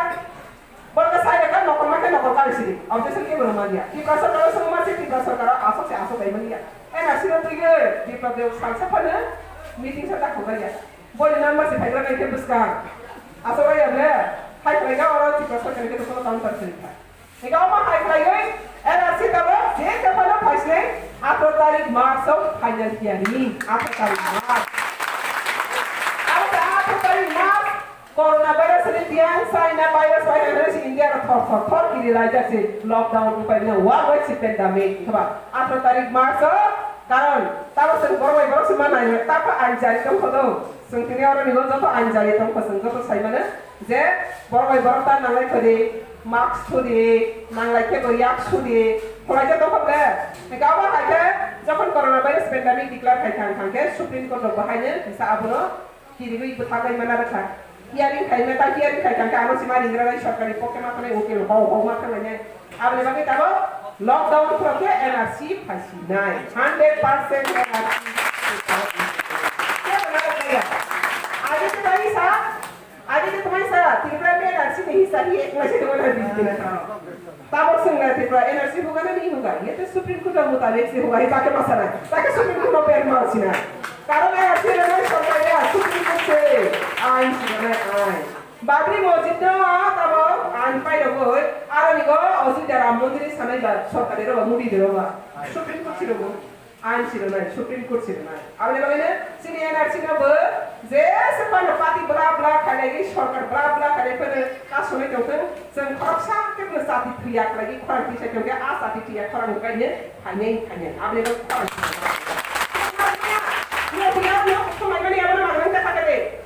Borok no sai reka nokol ma khe nokol kari sidi. Objection kebo rw manya. Tipra sarkar o swngma se Tipra sarkar o aswk se aswk dai manya. N R C no twi gwi Tipra de salsa phano meeting sa ta khobaiya. Boni number se phaigra nai khe bwskang. Aswk ya ble. Hai phaiga oro Tipra sarkar ni khe to counter khwlai kha. Ega omo hai khlaiwi N R C tabok je tephano phaisle atharo tarik March o final hearing, atharo tarik March. Abo khe atharo tarik March, corona virus ni tiyang China virus bai hwnwi se India ro thor thor thor kiri laijak se lockdown upai no wa bai se pandemic khe ba atharo tarik March o karon tabo chwng borok bai borok se ma nai ta pha ain jari tong kho do chwng tini oro ni joto ain jari tong kho chwng joto sai mano. Je borok bai borok ta nanglai thodi, mask thodi, nanglai khe bo yak sudi, khwlai khe dokhok le. Hingke abo hai khe jokhon corona virus pandemic declare khai thang thang khe Supreme Court rok bo haino kisa abono kirigwi bwthagwi mana rwkha. Hearing khai meta hearing khai thang khe ano sima ringra bai sorkari poke ma thangwi ukil hok hok ma thanglainai. Aboni bagwi tabok lockdown khulok khe N R C phai sinai, hundred percent N R C. Kebo na rwkha ya. Age se bai sa Adi ke tumai sa, Tripura me N R C ni hisa hi ek masa dewa na di na. Tabok sung na Tripura N R C hoga na ni hoga. Ye to Supreme Court mutabik se hoga, hi take masa na. Take Supreme Court no per ma sina. Karon N R C na na sorkar ya, Supreme Court se ain sina na ain. Babri Masjid no tabok ain pai rogoi, aro ni go Ayodhya Ram Mandir sanai ba sorkar ro ba mudi de ro ba. Supreme Court si rogo. Ain sirwnai, Supreme Court sirwnai. Aboni bagwino chini N R C no bo je se phano party bla bla khailai, sorkar bla bla khailai phano kasonwi tongthung, chwng khoroksa khe bono chati thwiya khlai khorang tisa tongkhe a chati thwiya khorang kaino phainai phainai. Aboni bagwi khorang tisa.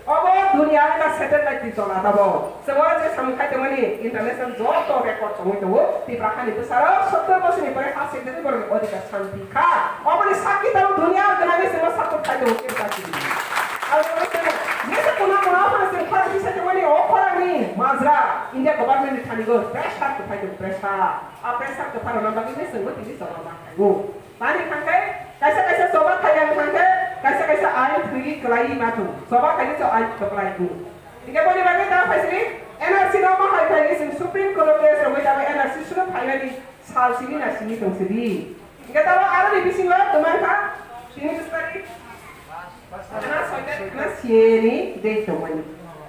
Obo dunia ni satellite ni tola tabo. Chwng o je samung khai tongmani international joto record tongwi tongo. Tipra hani bwsarok sottor bosorni pore ha sengkhe borokni odhikar santi kha. Oboni sakki tabo dunia gwnangwi chwngno support khai tongo Tipra T V. Abo chwngno jesa kono kono phano chwng khorang kisa tongmani o khorangni majra India government ni thani go pressure kwphai tongo, pressure. A pressure kwpharokno bagwi chwngno tini jawab ma khlaio. Tani thangkhe kaisa kaisa choba khaiyang thangkhe kaisa kaisa ain thwi kwlai ma thung. Choba khaini so ain kwplai thung. Hingke boni bagwi ta phaisini N R C no ma hai khaini sing Supreme Court o case rogwi ta N R C suno phainani sal sini na sini tong sidi. Hingke ta aro ni bisingo tumang kha sini bistari. Khana soitan khana siye ni date tongmani.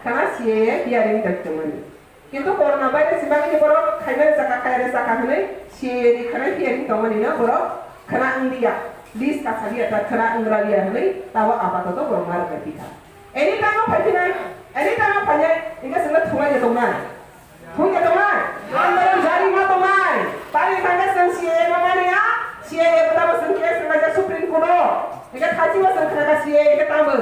Khana siye hearing date tongmani. Kintu corona virus ni bagwi ni borok khaina jaka khaina jaka hwnwi C A A ni khana hiya ni tongmani no borok khana wng liya, list kasa liya ta khana wng ra liya hwnwi tabo apatoto borok ma rwkha thika. Any time o phai phinai, any time o phainai, hingke chwngno thumai ya tongnai. Thung ya tongnai. Andolon jari ma tongnai. Tani thangke chwng C A A ma mani ya, C A A bo tabo chwng case rwlaijak Supreme Court o. Hingke thaiching o chwng khna kha C A A hingke tamo.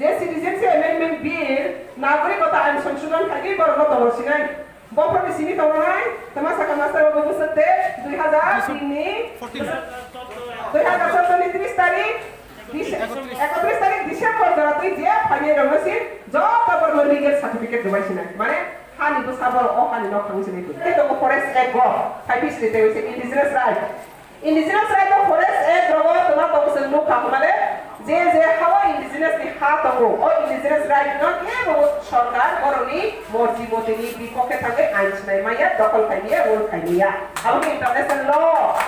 Je Citizenship Amendment Bill, Nagorik Gota Ain Songshodhon khaigwi borokno tongro sinai. Bophorni simi tongnai, tama saka master bo bwswk de, dui hazar tin ni, dui hazar chordo ni tris tarik, dis-, ekotris tarik December jora twi je phainai rokno si, joto borokno legal certificate rwbai sinai. Mane, hani bwsa borok o hani nok thangwi sinai. Tei tongo Forest Act go, phai phi sini tei indigenous right. Indigenous right o Forest Act rogo twma tong chwng nukha hwnmale, je je ha o indigenous ni ha tongo, o indigenous right no kebo sorkar borokni morji motini bipokhe thangwi ain sinai maya, dokhol khai maya, rule khai maya. Abo khe international law.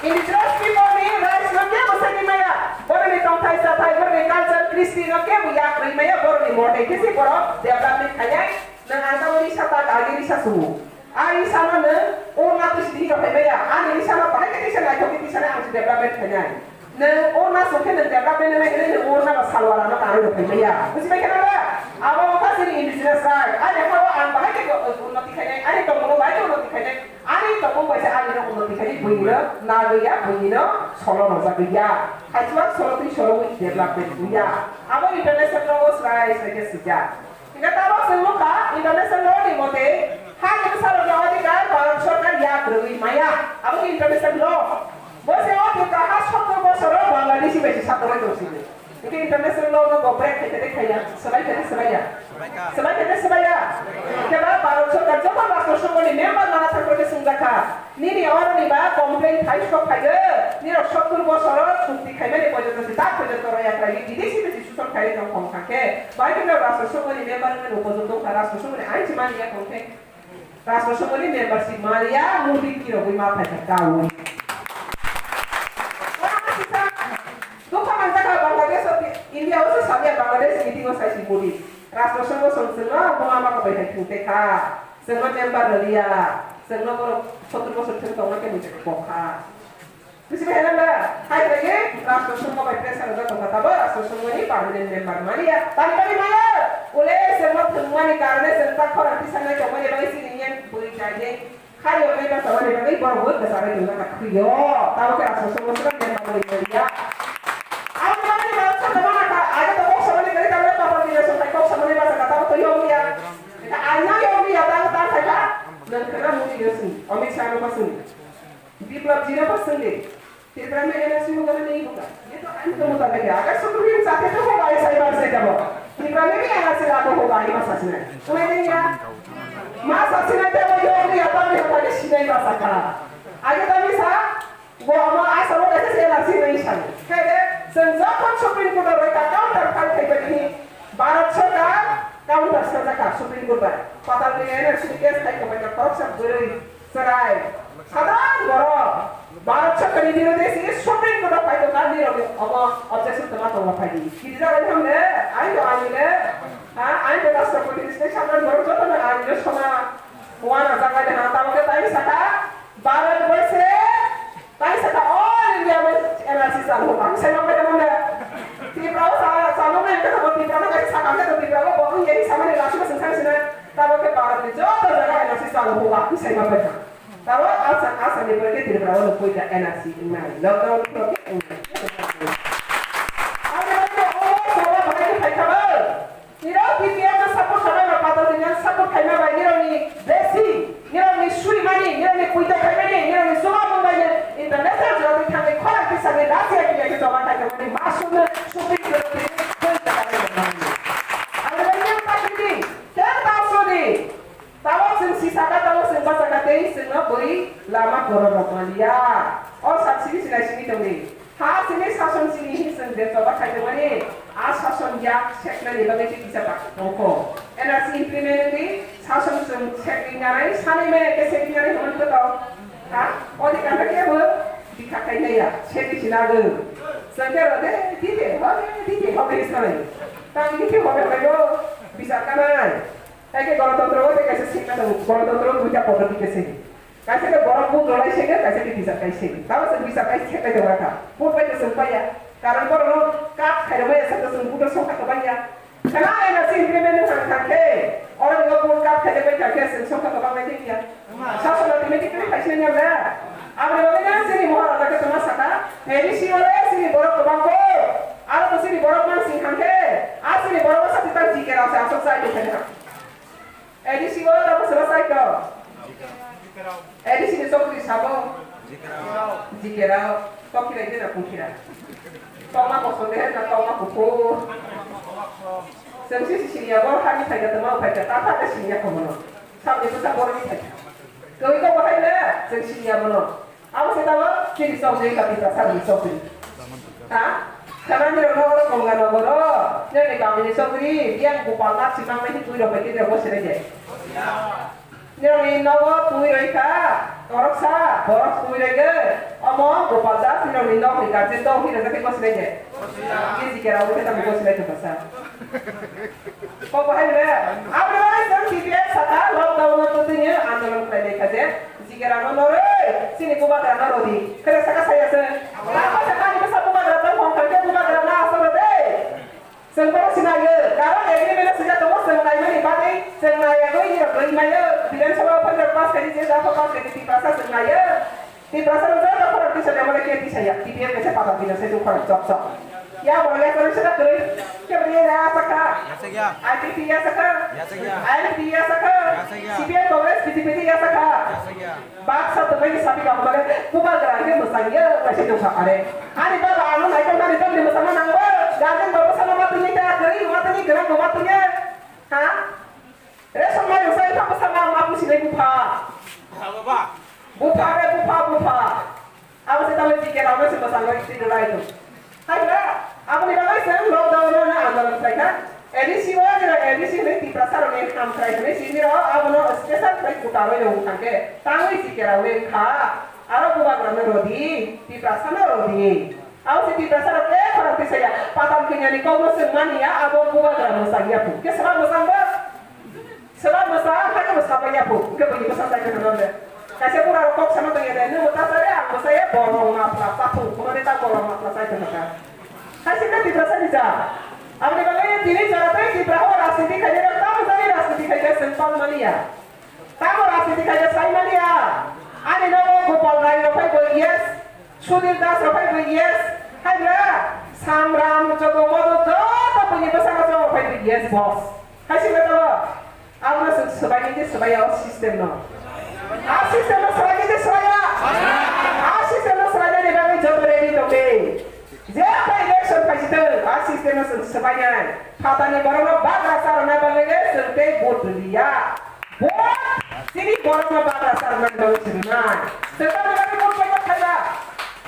Indigenous people ni rights no kebo segi maya, borokni tongthai chathai, borokni culture, kristi no kebo yak rwi maya, borokni motei khe se borok development khainai. Nwng ang tamo risa tak, agi risa sumo. Ani sama nwng o na twi sidi rok phai maya. Ani ni sama bahai khe tisa naithok khe tisa nai ang si development khainai. Nwng o na song khe nwng development nai hinwi nwng o na ba salwara no kanwi rok phai maya. Buji pai khe na ba? Abo wngkha chini indigenous right. Ani ha o ang bahai khe unnoti khainai. Ani tongmung o bahai khe unnoti khainai. Ani tongmung bai se ani no unnoti khainai. Buini no nagwi ya, buini no solo rojagwi ya. Haichuak solo twi solo wi development wi ya. Abo international o srai srai khe swijak. Hingke tabok chwng nukha, international law ni mote, ha ni bwsarokni odhikar Bharat sorkar yak rwui maya. Abo khe international law. Bo se o Tripura ha sottor bosoro Bangladeshi bai se satok bai tong sini. Hingke international law no bo break khai khai khai ya, swbai khai swbai ya. Swbai khai swbai ya. Hingke ba Bharat sorkar joto rashtra songho ni member mana thang khe swngjak kha. Nini oro ni ba complaint khai sok phai o. Nirok sottor bosoro chukti khaimani porjonto se tak porjonto roya khlai di, bidesi bisi suson khai tong khong thang khe. Bai khe no rashtra songho ni member wngmani upojogto wngkha, rashtra songho ni ain se mani ya tong khe. Rashtra songho ni membership mani ya, Modi kirogwi ma phai kha kaui. Dukha manjakha Bangladesh o, India o se salia Bangladesh meeting o saisi Modi. Rashtra songho song chwngno buma ma kabai hai thung te kha. Chwngno member rwliya. Chwngno borok sottur bosor thwng tongma khe mui kok kha. Bisi bai hwnba? Hai bai rashtra songma bai pressure rwjak tongkha, tabo rashtra songmani permanent member mania. Tani tani maya? Ule chwngno thwngmani karone chwng ta khorang tisanai tongmani bagwi chini yen bui chainai. Khari o member tongmani bagwi borok bui kwcharwi tongna kha khwio. Tabo khe rashtra songma swnam member bui mania. Ang mani ba sa tongma kha, aga to kok samani kari tabo papa dile songkai kok samani ba sa tabo to yong ya. Ita ang na yong ya, tang tang khai kha. Nang khana muni yo sung, Amit Shah no pa sung. Biplab ji no pa sung de. Tripura mein N R C hoga na nahi hoga? Ye to ain ke mutabik hai. Agar Supreme Court chahte to hoga, S I bar se jabo. Tripura mein bhi N R C lagu hoga, ye ma sach nahi? Tumhe nahi ya? Ma sach nahi, to wo yo bhi apna bhi hoga ke sinai ba sakha. Aage to bhi sa, wo hum aisa hoga se N R C nahi sa. Khe de, chwng jokhon Supreme Court o roi ka counter file khai bani, Bharat Sarkar counter sajak kha Supreme Court bai. Patal ni N R C case khai ko bai ka khoroksa bwrwi. Chwrai, sadharan borok, Bharat Sarkarni birodhe se Supreme Court o phai tongkha, nirok ni omo objection tongma tongma phai di. Kiti jagani hamle, ain do ain le, ha, ain do rashtrapati ni side sadharan borok joto no ain no soma, wana jaga ni ha, tamo khe tai saka, Bharat borse, tai saka all India bai N R C chalu, ang sai ma bai tamo le. Tripura o sa, chalu nai khe tamo Tripura no kaisa sakam khe to Tripura o bo wng ye samani lasu sing sang sinai. Tamo khe Bharat ni joto jaga N R C chalu huwa, bwsai ma paikha. Tamo Assam, Assam ni pore khe Tripura o nukui da N R C wngnai. Lockdown ni pore khe wngnai. Ani bagwi omo sabo bahai khe phaikha bo. Nirok B P F no support khaimani, patal ni support khaima bai nirok ni besi, nirok ni suimani, nirok ni puito khaimani, nirok ni juma mungbai ni international jora ni thangwi khorang tisani Russia ni khe joma khaimani masuk no Supreme Court ni. Ani bagwi khe phaikha di, khe ta sudi. Tabok chwng sisaka, tabok chwng bachaka tei chwngno bui lama kwrwng rok manliya. O sak simi sinai simi tongdi. Ha chini sason chini hin chwng de choba khaitongmani. A sason yak seknani bagwi tei kisa tak tongkho. N R C implement wngdi sason chwng sekni nanai sanai maya khe sekni nanai hwnmani kwtal. Ha? Odhikar khe bo bikha khainaiya. Sekni sinago. Chwng khe rode, dide, hode, dide, hode sanai. Tang dide, hode, hode, bichar kanai. Hai khe Ganatantro o tei kaisa sengkha tongo, Ganatantro o duita poddoti khe se. Kaisa khe borok vote rwlai se, kaisa khe bichar kai se. Tamo chwng bichar kai se khe tongo kha. Vote bai khe chwng paiya. Karon borok no kat khairokmaya, sakhe chwng vote o songkha kwbangya. Khwna N R C implement wng thang khe, oro ni vote kat khaijak bai thang khe chwng songkha kwbang nai thangya. Sasana automatically khai se nang ya. Aboni bagwi no chini Maharaja khe tongma sakha, A D C o le chini borok kwbang kho. Aro to chini borok mansing thang khe, a chini borok o sa tang G K rao se aswk chai tong khe. A D C o tabuk sobo sai to. A D C ni chokri sabo. G K rao. Tokira gena kukhira. Tokma kosom de na tokma kuphur. Chwng si si siniya bo hani phaikha tongma phaikha ta phaikha siniya komono. Sabni bwsa boroni phaikha. Koi ko bahai le chwng siniya bono. Abo se tamo chini chokri ka Tiprasa ni chokri. Ha? Khana ni rok nogo Ganga Nogoro, nini kamini chokri, biyang Gopal Nath si mangnai hi twi rok bai twi rok bo sere je. Nini nogo twi roi kha, torok sa, borok twi roi ge, omo Gopal Das nini nog ni guardian dong hi rok bo sere je. Ni jike rok bo tamo bo sere je basa. Kok bahai le, aboni bagwi chwng T P F saka lockdown no twtwini andolon khlai lai kha je, jigerano norwi, chini bubagrano rodi. Khe saka saya se. Lama saka ni bwsa bubagra tong hong kha khe bubagrano aswk rw de. Chwng bono sinayo, karon agreement o swijak tongo, chwng naimani bagwi, chwng naiyagwi nirok rwi maio, Bidhan Sabha o pass khai di, je da pass khai di, Tiprasa chwng naio. Tiprasa rok joto khorang tisa de mole ke tisa ya. T P F kaisa patal bina sai khorang chok chok. Ya bo le khorang sida kwrwi. Ke bri ya sakha. Ya sakya. I P P ya sakha. Ya sakya. I P P ya sakha. Ya sakya. C P M Congress B J P ya sakha. Ya sakya. Baksa to bai sapi ka mole bubagra ke musang ya kaisa dong kha are. Ani baba anu nai kong nani tong ni musang nang ba. Gajen baba sama matu ni ta kwrwi matu ni gra matu ni. Ha? Ration mairung sai tamo sama ma pusi nai bupha. Bupha re bupha bupha. Abo se tamo ticket abo se basa loi ti lai to. Hai ba, abo ni bagwi se lockdown no na andolon sai kha. A D C o jera A D C ni Tiprasa rok ni ham krai ni sini ro abo no special khlai kuta roi rong thangke. Tangwi ticket abo ni kha. Aro bubagra no rodi, Tiprasa no rodi. Abo se Tiprasa rok e khorang tisaya. Patal kinyani kok no se mania abo bubagra no sangya pu. Ke sema no sangba? Seba bwsa, ang kha khe bwsa pai ya phu. Hwnkhe buini bwsa chai khe rwna le. Kaisa bura rok kok sama tong ya de, nung ta sare, ang bo saya, borok mafla, tathung, kumane ta borok mafla sai tong kha. Kaisa ka Tiprasa ni ja. Aboni bagwi tini jora tei Tipra o rajniti khainai rok tamo jani rajniti khaikha chwng tong mani ya. Tamo rajniti khaikha sai mani ya. Ani nogo Gopal Rai rok phai bo yes, Sudhir Das rok phai bo yes, hai bra, Samram, Joto Modo, joto buini bwskango chwng rok phai bo yes boss. Hai se betalo, abono chwng swbaini de swbaiya o system no. A system no swbaini de swbaiya. A system no swbainani bagwi joto ready tongdi. Je phai election phaisitwng, a system no chwng swbainai. Phatani borokno bagra charwna bagwi le chwng tei vote rwliya. Vote chini borokno bagra charwna bagwi se rwnai. Chwng tamni bagwi vote boycott khaiba?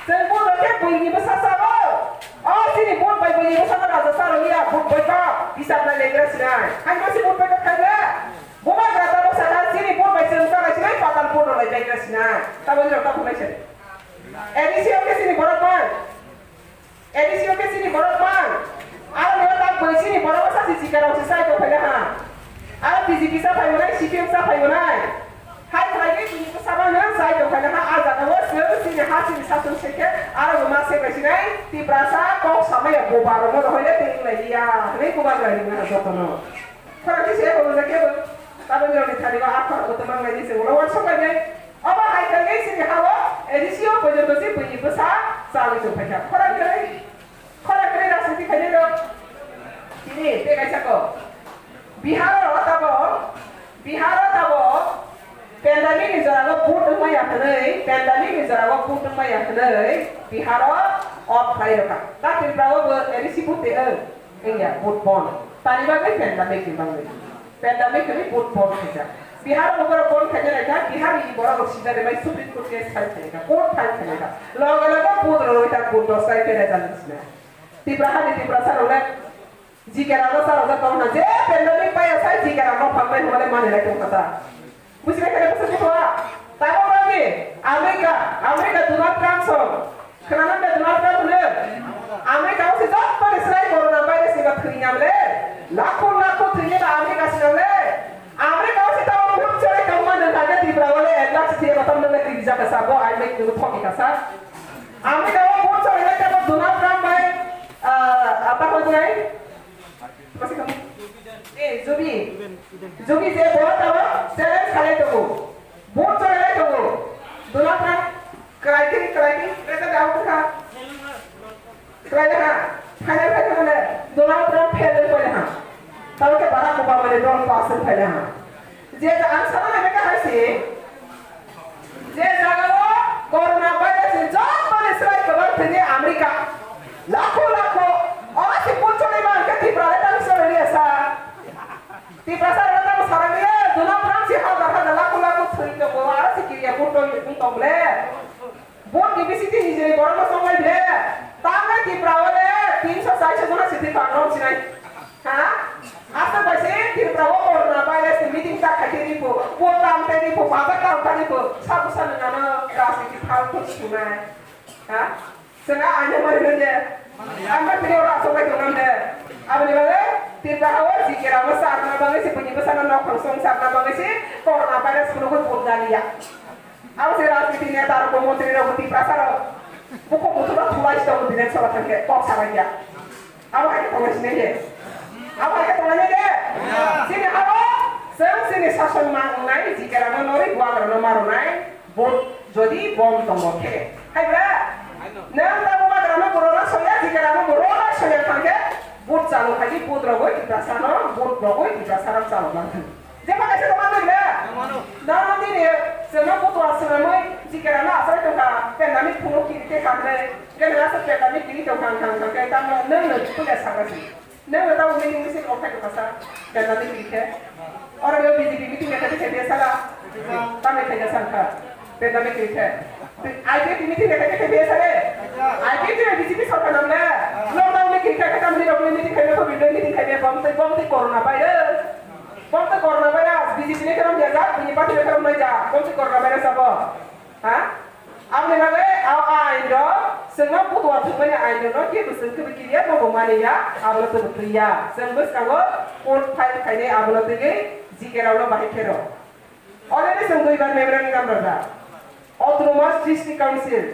Chwng vote rwkhe buini bwsa chao. O chini vote bai buini bwsano raja charwliya, vote boycott. Hisab nai legra sinai. Haino se vote boycott khaiba? Bubagra tabuk sakha chini vote bai chwng chalaisini patal vote rwlai legra sinai. Tabuk nirok tabuk naisai. A D C o khe chini borok man. A D C o khe chini borok man. Aro nirok tabuk chini borok bwsa si chika rok si sai tong phaina ha. Aro B J P sa phai manai, C P M sa phai manai. Hai khlai khe chini bwsa mano sai tong phaina ha. A jaga o chwng chini ha chini sason se khe aro bo ma se bai sinai Tiprasa kok samaya bo baro mo hoile tei lai ya. Hwnwi bubagra ri mano jotono. Khorang khe se bo ja khe bo. Tabuk nirok ni thani o a khorang bo tong mang lai ni se ulo wan sok lai nai. Obo hai khe chini ha o A D C o poito se buini bwsa chalwi tong phaikha. Khorang kwrwi, khorang kwrwi rajniti khainai rok. Tini tei kaisa kok. Bihar o tabuk, Bihar o tabuk pandemic ni jora o vote wngmaya hwnwi, pandemic ni jora o vote wngmaya hwnwi Bihar o off khlai rwkha. Ta Tripura o bo A D C vote tei wng. Wngya, vote bon. Tani bagwi pandemic ni bagwi. Pandemic ni vote bon khaijak. Bihar o borok bon khaijak naikha, Bihar ni borok rok sida de bai Supreme Court case file khaijak, court file khaijak. Loge loge vote rwwi ta vote dos tai khe rejak sina. Tipra hani Tiprasa rok le jikera no sa rojak tong na je pandemic bai asai jikera no phambai hwnle mani lai tong kha ta. Bujibai khe bwswk buthuwa? Tabuk rani America, America Donald Trump song. Khwnana de Donald Trump hwno, America o se jottoni srai corona virus ni ba thwina bole. Lakho lakho thwina ba America sina bole. America o se tabuk vote chori tongma nang kha khe Tripura o le ek lakh se thwiya ba tamno le twi jaka sa bo ai mai twi thoki kha sa. America o vote chori le tabuk Donald Trump bai, ah, apa hojai? Eh, Jobi. Jobi je bo tabo challenge khalai tongo. Vote chalailai tongo. Donald Trump kwlai twi, kwlai twi, kwlai twi, out kha. Kwlai ha. Final khai thangmani Donald Trump fail oi pai ha. Tabo khe Barack Obama ni dol pass oi pai ha. Je ang sana nai kha hai se. Je jagao corona virus ni joto ni srai kwbang thwini America. Lakho lakho, oro se punchori ma hwnkhe Tripura le tang chori liya sa. Tripura sa le tang chori liya, Donald Trump se hajar hajar lakho lakho thwi tongo, aro se kiriya punchori tong le. Vote ni bising twi nijini borokno chonglai ble. Tamni Tripura o le tinso charso jona se thwi pang rong sinai. Ha? Aswk bai se Tripura o corona virus ni meeting ta khai tei ripo, po tam tei ripo, bazar tam ta ripo, sa busa nang ano rajniti phal thok sunai. Ha? Chwng a aina mari hwn de. Ang ba tini oro aswk bai tong de. Aboni bagwi Tripura o jikera o sa rwna bagwi se buini bwsano nok phang song sa rwna bagwi se corona virus phunugwi pok daliya. Abo se rajniti neta rok, montri rok, Tiprasa rok. Bukhuk muthungma thulai se tongo Bidhan Sabha thangkhe, kok salai ya. Abo hai khe tongnai sinai de. Abo hai khe tongnai de. Chini habo, chwng chini sason ma wngnai, jikera no norwi, buagra no ma rwnai, vote jodi bom tongo khe. Hai bra? Nang ta buagra no boro no soya, jikera no boro no soya thangkhe, vote chalo khai di, vote rogwi, Tiprasa no, vote rogwi, Tiprasa rok chalo mang thang. Jeba kaisa tongma nang le. Nono nini chwngno butua swnamwi jikera no achai tongkha, pandemic phunuk kiri te kha hwnwi. Kene aswk pandemic kiri tongkha, wngkha, wngkha, wngkha, tamo nwng no puila sakha si. Nwng no tamo meeting misil rok khai tongkha sa, pandemic kiri khe. Oro bo B J P meeting le khai khe sala. Tamo khai kha sangkha. Pandemic kiri khe. I P F T meeting le khai khe sare. I P F T B J P sorkar nang le. Lockdown ni kiri khe tamo ni rok meeting khai khe, covid meeting khai khe, bom tei, bom tei corona virus. Bom tei corona virus, B J P ni khe romya jak, bini party ni khe romnai jak, bom tei corona virus abo. Ha? Aboni bagwi a, a ain rok, chwngno butua thwngmani ain rokno kebo chwng kebo kiriya, bobo maniya, abono tongwi thwiya. Chwng bwskango court file khainai abono twiwi jikera rokno bahai khe rw. Already chwng duibar memorandum rijak. Autonomous District Council,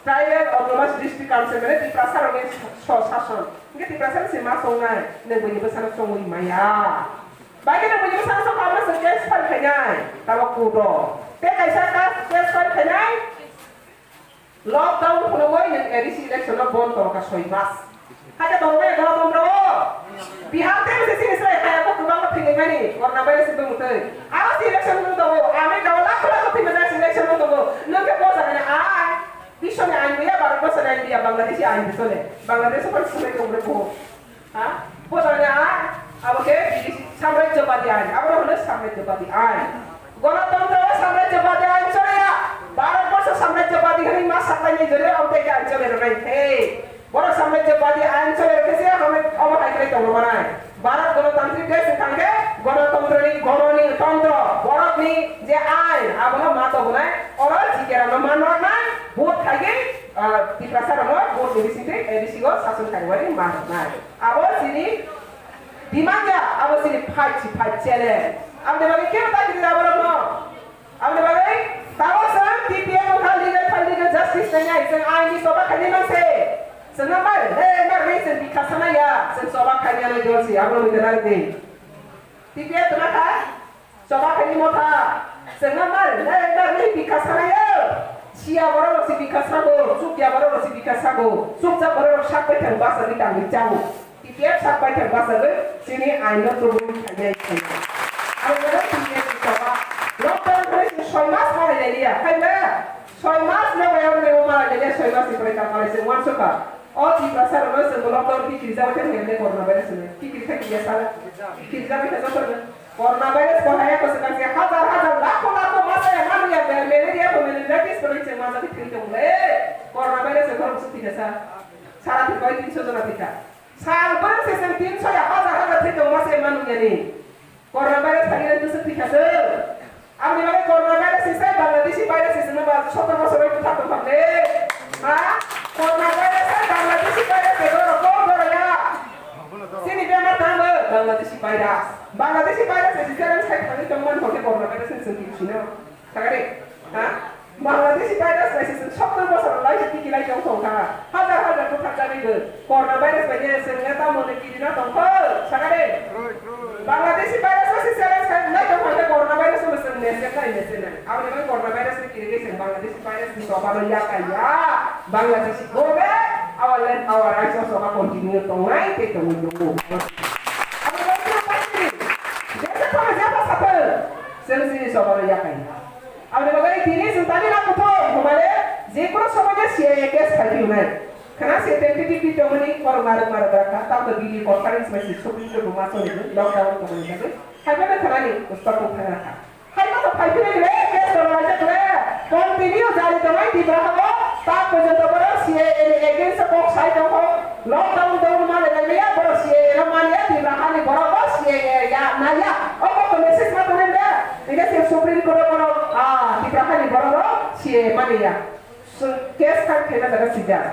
Tribal Autonomous District Council mane Tiprasa rokni so-, sason. Hingke Tiprasa se ma songnai, nang buini bwsano songwi maya. Bai khe nang buini bwsano songkha ma chwng case file khainai, tamo court o. Tei kaisa ka case file khainai, lockdown phunugwi nwng A D C election no bon tongkha soi mas. Hakhe tongo bai golotontro o. Bihar tei bwsai chini chwrai kaya kok kwbangma thwinai mani, corona virus ni bumung twi. Aro si election no tongo, America o lakho lakho thwimajak si election no tongo. Nwng khe bo jaga ni ai, biswni ain biya, Bharat borsoni ain biya, Bangladeshi ain biswni. Bangladesh o phano swmai tongo bo. Ha? Bo jaga ni ai, abo khe samrajyobadi ain, abo no hwno samrajyobadi ain. Golotontro o samrajyobadi ain chole ya. Bharat borsho samrajyobadi hwnwi ma saklainai jore, abo tei ain chole rwnai khe. Borok samrajyobadi ain chole rwkhe se omo, omo hai khlai tongma manai. Bharat Ganatantrik Desh wngkha khe Ganatantrani, Ganani Tantro, borokni je ain, abono ma tobonai, oro jikera no ma nornai, vote khaigwi, ah, Tiprasa rokno vote ni bisingtwi A D C o sason kaiwari ma rwnai. Abo chini demand ya, abo chini fight si fight challenge. Aboni bagwi kebo ta kiri aborokno. Aboni bagwi tabok chwng T P F wngkha legal, legal justice nangya, chwng ain ni choba khainai mangse. Chwngno mar, he mar, he chwng bikha sana ya, chwng choba khainai dol si, abo nung khe narwk di. T P F tongma kha, choba khainai motha, chwngno mar, he mar, he bikha sana ya. Siya borok rok si bikha sago, chukya borok rok si bikha sago, chukjak borok rok sak bai thang basa ni tangwi chao. T P F sak bai thang basa bai chini ain no tubui khainai khainai. Abo no T P F ni choba. Lockdown khe soi mas malai lai liya, khai ba? Soi mas no bai oro bai malai lai liya, soi mas ni pore ka malai se wan soka. O Tiprasa rok no se lockdown ki kiri jabai thang ne corona virus ne. Ki kiri thang ya sala. Ki kiri jabai thang joto ne. Corona virus ko haya ko se kan se hajar hajar lakho lakho masa ya manu ya malaria ko meningitis ko se masa ki kiri thang le. Corona virus ko se thika sa. Sara thika tinso jona thika. Sal bwrwng se chwng tinso ya hajar hajar thwi tongma se manu yani. Corona virus thangwi twi se thwi kha se. Aboni bagwi corona virus se sai Bangladeshi virus se chwngno ba sotor bosor bai bwthar tong kha le. Ha? Corona virus sai Bangladeshi virus se doro ko doro ya. Chini bemar tangbo Bangladeshi virus. Bangladeshi virus se challenge khai thangwi tongmani hokhe corona virus se chwng twi sino. Sakari, ha? Bangladeshi virus bai se chwng sottor bosor lai se tiki lai tong tong kha. Hajar hajar bwthak jagwi bo. Corona virus bai je chwng ya tamo ne kiri na tong kho. Sakari. Bangladeshi virus bai se challenge khai lai tong kha corona virus no chwng mese khai mese na. Aboni bai corona virus ni kiri chwng Bangladeshi virus ni choba no ya kai ya. Bangladeshi go back. Our land, our rights no choba continue tong nai te tong nai tong. Aboni bai chwng pai ni. Jesa tong jesa sathang. Chwng chini choba no ya kai. Aboni bagwi tini chwng tani na kuthum, hwnmale jekunu somoino C A A case khai phiyoknai. Khna se twenty twenty tongmani korokma rwkma rwkha, tamto video conference bai se Supreme Court bo ma choli rw, lockdown tongmani bagwi. Haiphano khnani stop wng thangna kha. Haiphano phai phirwi le case tonglaijak le, continue jari tongnai Tripura hao, tak porjonto borok C A A ni against o kok sai tongkho, lockdown tongma le le ya, borok C A A no manya, Tripura hani borok bo C A A ya, naya, o kok message ma tongnai le. Hingke se Supreme Court o borok, ah, Tripura hani borok rok C A A mani ya. So, case file khaina jaga sijak.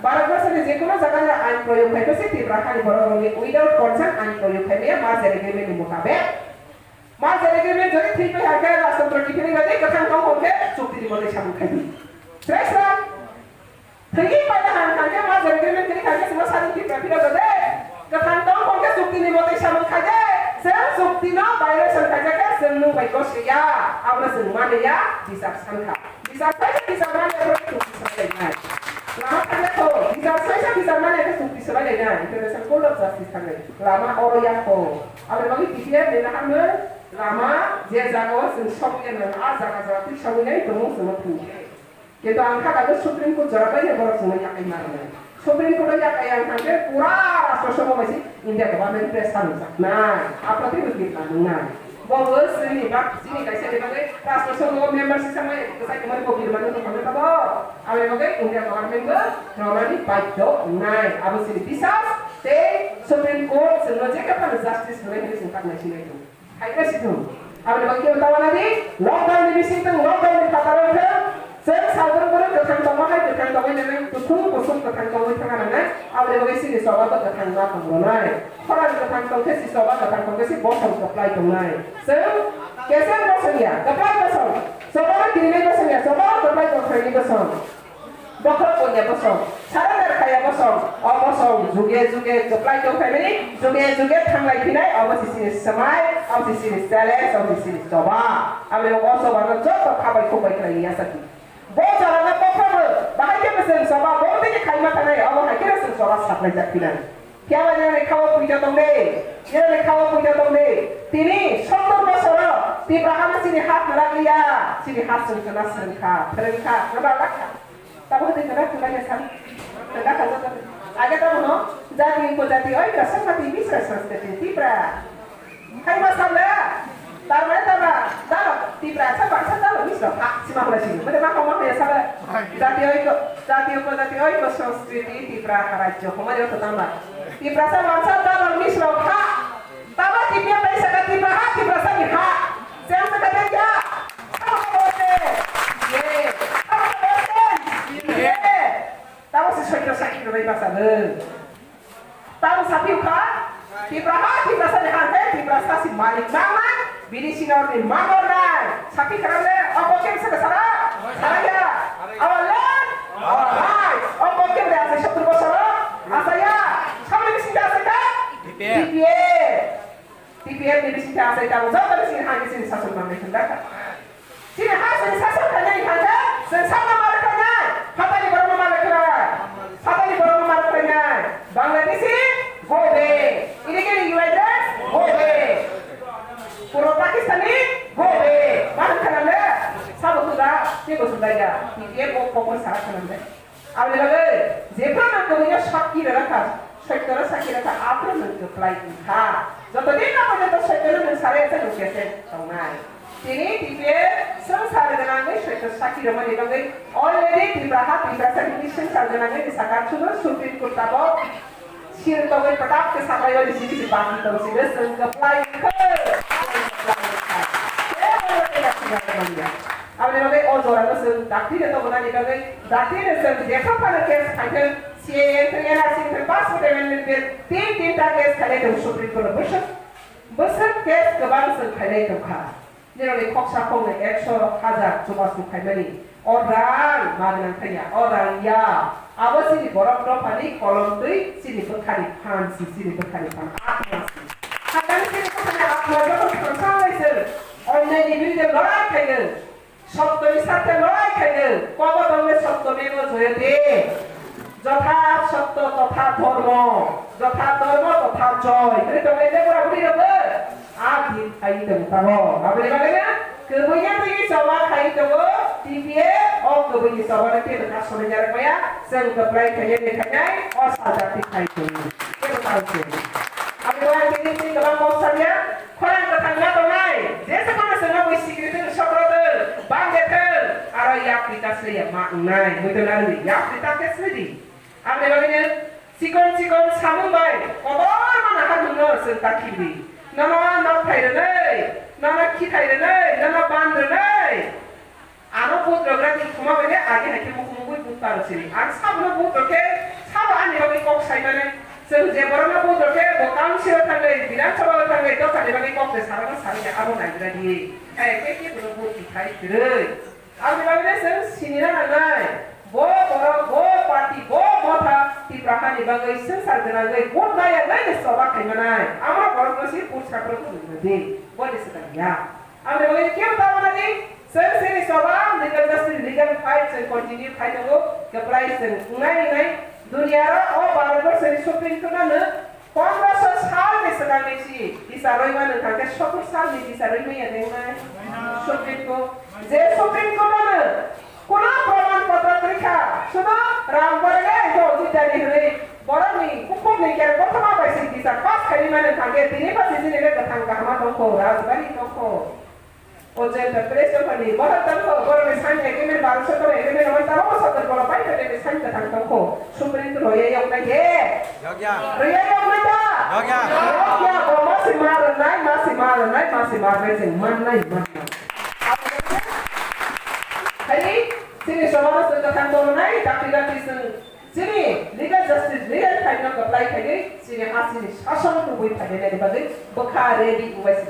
Bharat borso ni jekunu jaga ni ain proyog khai se Tripura hani borok rok ni without consent ain proyog khai maya merger agreement ni mutabek. Merger agreement jodi thik bai hakhe Rajtantro ni phini bai kwthang tong hong khe chukti ni mote samung khai di. Srai srai. Thwngwi paina han kha khe ma jani agreement kwrwi kha khe chwngno sadi Tripura phirok rw de. Kwthang tong hwn khe chukti ni mwtai samung khai de. Chwng chukti no violation khaijak khe chwng nwng bai gos ya. Abono chwng mani ya, bichar san kha. Bichar sai khe bichar mani ya, chukti swbai lai nai. Lama thang khe to, bichar sai khe bichar mani ya khe chukti swbai lai nai. International Court of Justice thang nai. Lama oro ya kho. Aboni bagwi T P F ni naharmung lama je jaga o chwng sogwi ya nang, a jaga jaga twi sogwi nai tongmung chwngno thung. Kintu ang kha kagwi Supreme Court jora painai borok chwngno yakai ma rwnai. Supreme Court o yakai ang thangkhe pura rashtra sabha bai se India government pressure rwjaknai. Apotwi bo kirna wngnai. Bo bo chini bak, chini kaisa ni bagwi rashtra sabha o member sisa mai kwchai kwmani bo kirmani tongkha khe bo. Aboni bagwi India government bo rwnani badhyo wngnai. Abo chini bisas tei Supreme Court chwngno je khe phano justice rwnai hwnwi chwng tak naisinai tongo. Hai khe si thung. Aboni bagwi kebo ta wana di, lockdown ni bising thung, lockdown ni phataro thung. Chwng salbrum brum kwthang tongma hai kwthang tongwi nangnai, kuthum kusum kwthang tongwi thang nangnai. Aboni bagwi chini choba bo kwthang ma tong rwnai. Khorang kwthang tong khe si choba kwthang tong khe si bosong kwplai tongnai. Chwng keseng bosong ya, kwplai bosong, choba kirinai bosong ya, choba kwplai tongkhaini bosong. Bokhorok bongya bosong, surrender khaiya bosong, o bosong juge juge kwplai tongkhaimani, juge juge thanglai phinai, obo se chini swmai, obo se chini challenge, obo se chini choba. Aboni o choba no joto khabai khukbai khlai ya sati. Bo jorano bokhorok bahai khe bwswng choba, bo tini khaima thanai, obo hai khe bwswng choba saklaijak phinai. Phiya ba nini kha-o puito tong de, nini kha-o puito tong de. Tini sottor bosoro Tipra hano chini ha kwrak liya, chini ha chwng kwna swrwng kha, phwrwng kha, kwbang kha. Tamo hwnwi kwna kwna ya san, kwna kha joto. Age tamo no jati upojati oi kasang mati misra sanskriti Tipra. Hai ma sabla, tar mane tama, dalo, Tipra sa bangsa dalo misra ha, sima hula sini. Mane ma koma ya sabla. Jati oi ko, jati upojati oi ko sanskriti Tipra rajyo homa yo tama. Tiprasa bangsa tabang mislo kha. Taba tipya paisa ka Tipraha, Tiprasa ni ha. Sem sa ka ya. Taba ka bote. Ye. Taba ka bote. Ye. Taba si sokyo saki bai basa le. Taba sapi kha. Tipraha, Tiprasa ni ha he, Tiprasa si malik mama. Bini sinor ni mangor nai. Sapi kharam le, obo kem se sara. Sara ya. Our land, our rights. Obo kem le asa sottor bosor. Asa ya. Samle bisi asa ka? T P F. T P F. T P F ni bisi asa ka. Joto bisi ha ni sini sasun manai khanda ka. Chini ha chini sasak khainai hingkha khe, chwng sakno malai khainai, phatani borokno malai khainai, phatani borokno malai khainai. Bangladeshi, go back. Illegally immigrants, go back. Puro Pakistani, go back. Ma hwn khanam le, sabo suda, teibo suda ya. T P F o kokno sara khanam le. Aboni bagwi jephru nwng kwbwino sakki rwna kha, soitoro sakki rwna kha, aphuru nwng kwplai wngkha. Joto din na porjonto soitoro nwng sare se nwng kese tongnai. Tini T P F swngchar gwnangwi soito sakki rwmani bagwi already Tipraha Tiprasa hwnwi swngchar gwnangwi ni saka, chwngno Supreme Court tabok sil tongwi pwtak khe saklaiwi risi risi bati tong sino chwng kwplai wngkha. Aboni bagwi o jorano chwng dakti de tongmani bagwi dakti de chwng jesa phano case khaithwng, C A A wngthwng, N R C wngthwng, Passport Amendment Bill, tin tinta case khainai tongo Supreme Court o. Bwswk, bwswk case kwbang chwng khainai tongkha. Nirokni khoksa khoknwi ekso hajar chubachu khaimani. O rang ma gwnang thangya, o rang ya. Abo chini borok dophani kolom twi chini bwkhani phan si, chini bwkhani phan atma si. Hakani chini bwkhani atma jokhon thangsa lai se, onnai ni biruddhe lorai khainw, sotto ni sarthe lorai khainw, kobo tongle sotto mebo joyate. Jotha sotto totha dhormo, jotha dhormo totha joy. Hwnwi tongle lebura budi rok. A din phai tong tamo. Aboni bagwi na kwbwi ya twi choba khai tongo T P F, o kwbwi ni choba no tei bwkha sonai narwk maya, chwng kwplai khainai ni khainai, o sajak twi khai tongo. Tei bwkha rok se. Aboni bagwi tini twi kwbang kok samya, khorang kwthang ma tongnai, jesa phano chwngno bui sikiri thung, sokro thung, bang de thung, aro yak bikash le ya ma wngnai, muitu narwgwi yak bikash le di. Aboni bagwi no chikon chikon samung bai kotorma naharmung no chwng ta khibi. Nono nok thai rwnai, nono khi thai rwnai, nono ban rwnai. Ano vote rwgra di thuma bai le agi hai khe mukhumugwi vote ta rw sini. Ang sabono vote rw khe sabo ani bagwi kok sai mani. Chwng je borokno vote rw khe bo council o thangwi, Bidhan Sabha o thangwi, dophani bagwi kok de sarokno sarwi abo naigra di. Hai khe kebono vote di khai kwrwi. Aboni bagwi chwng sinina nangnai, bo borok, bo party, bo motha Tipra hani bagwi swngchar gwnangwi vote naiya nai ni choba khaimanai. Amo borokno se vote sakrokno nungna di, bo ni swkang ya. Aboni bagwi kebo ta wana di, chwng chini choba legal justice, legal fight chwng continue khai tongo, kwplai chwng wngnai wngnai. Duniya ro o Bharat Borso ni Supreme Court no Pondroso salni swkangni si bichar rwima nwng thangkhe sottor salni bichar rwimaya de wngnai Supreme Court. Je Supreme Court-o nwng kuno proman potro kwrwi kha, sudo Ram Gorge abo Jitani hwnwi borokni bukhukni kereng kothoma bai si bichar pass khaimani nwng thangkhe tini pasi chini le kwthang kahama tongkho, rajbari tongkho. O je preparation hani bothar tangkho, borokni sign agreement, baro sotoro agreement, omo tamo sotoro bola pai tangkho, sign kwthang tangkho. Supreme Court roya yok nai de? Yok ya. Roya yok nai da? Yok ya. Yok ya, bo masi ma rwnai, masi ma rwnai, masi ma rwnai, chwng mannai, mannai. Hai, chini somaj no chwng kwthang tongna nai, dakti dakti chwng chini legal justice, legal fight no apply khainai, chini ha chini sason tubui phainai nai bagwi bwkha ready wngbai si.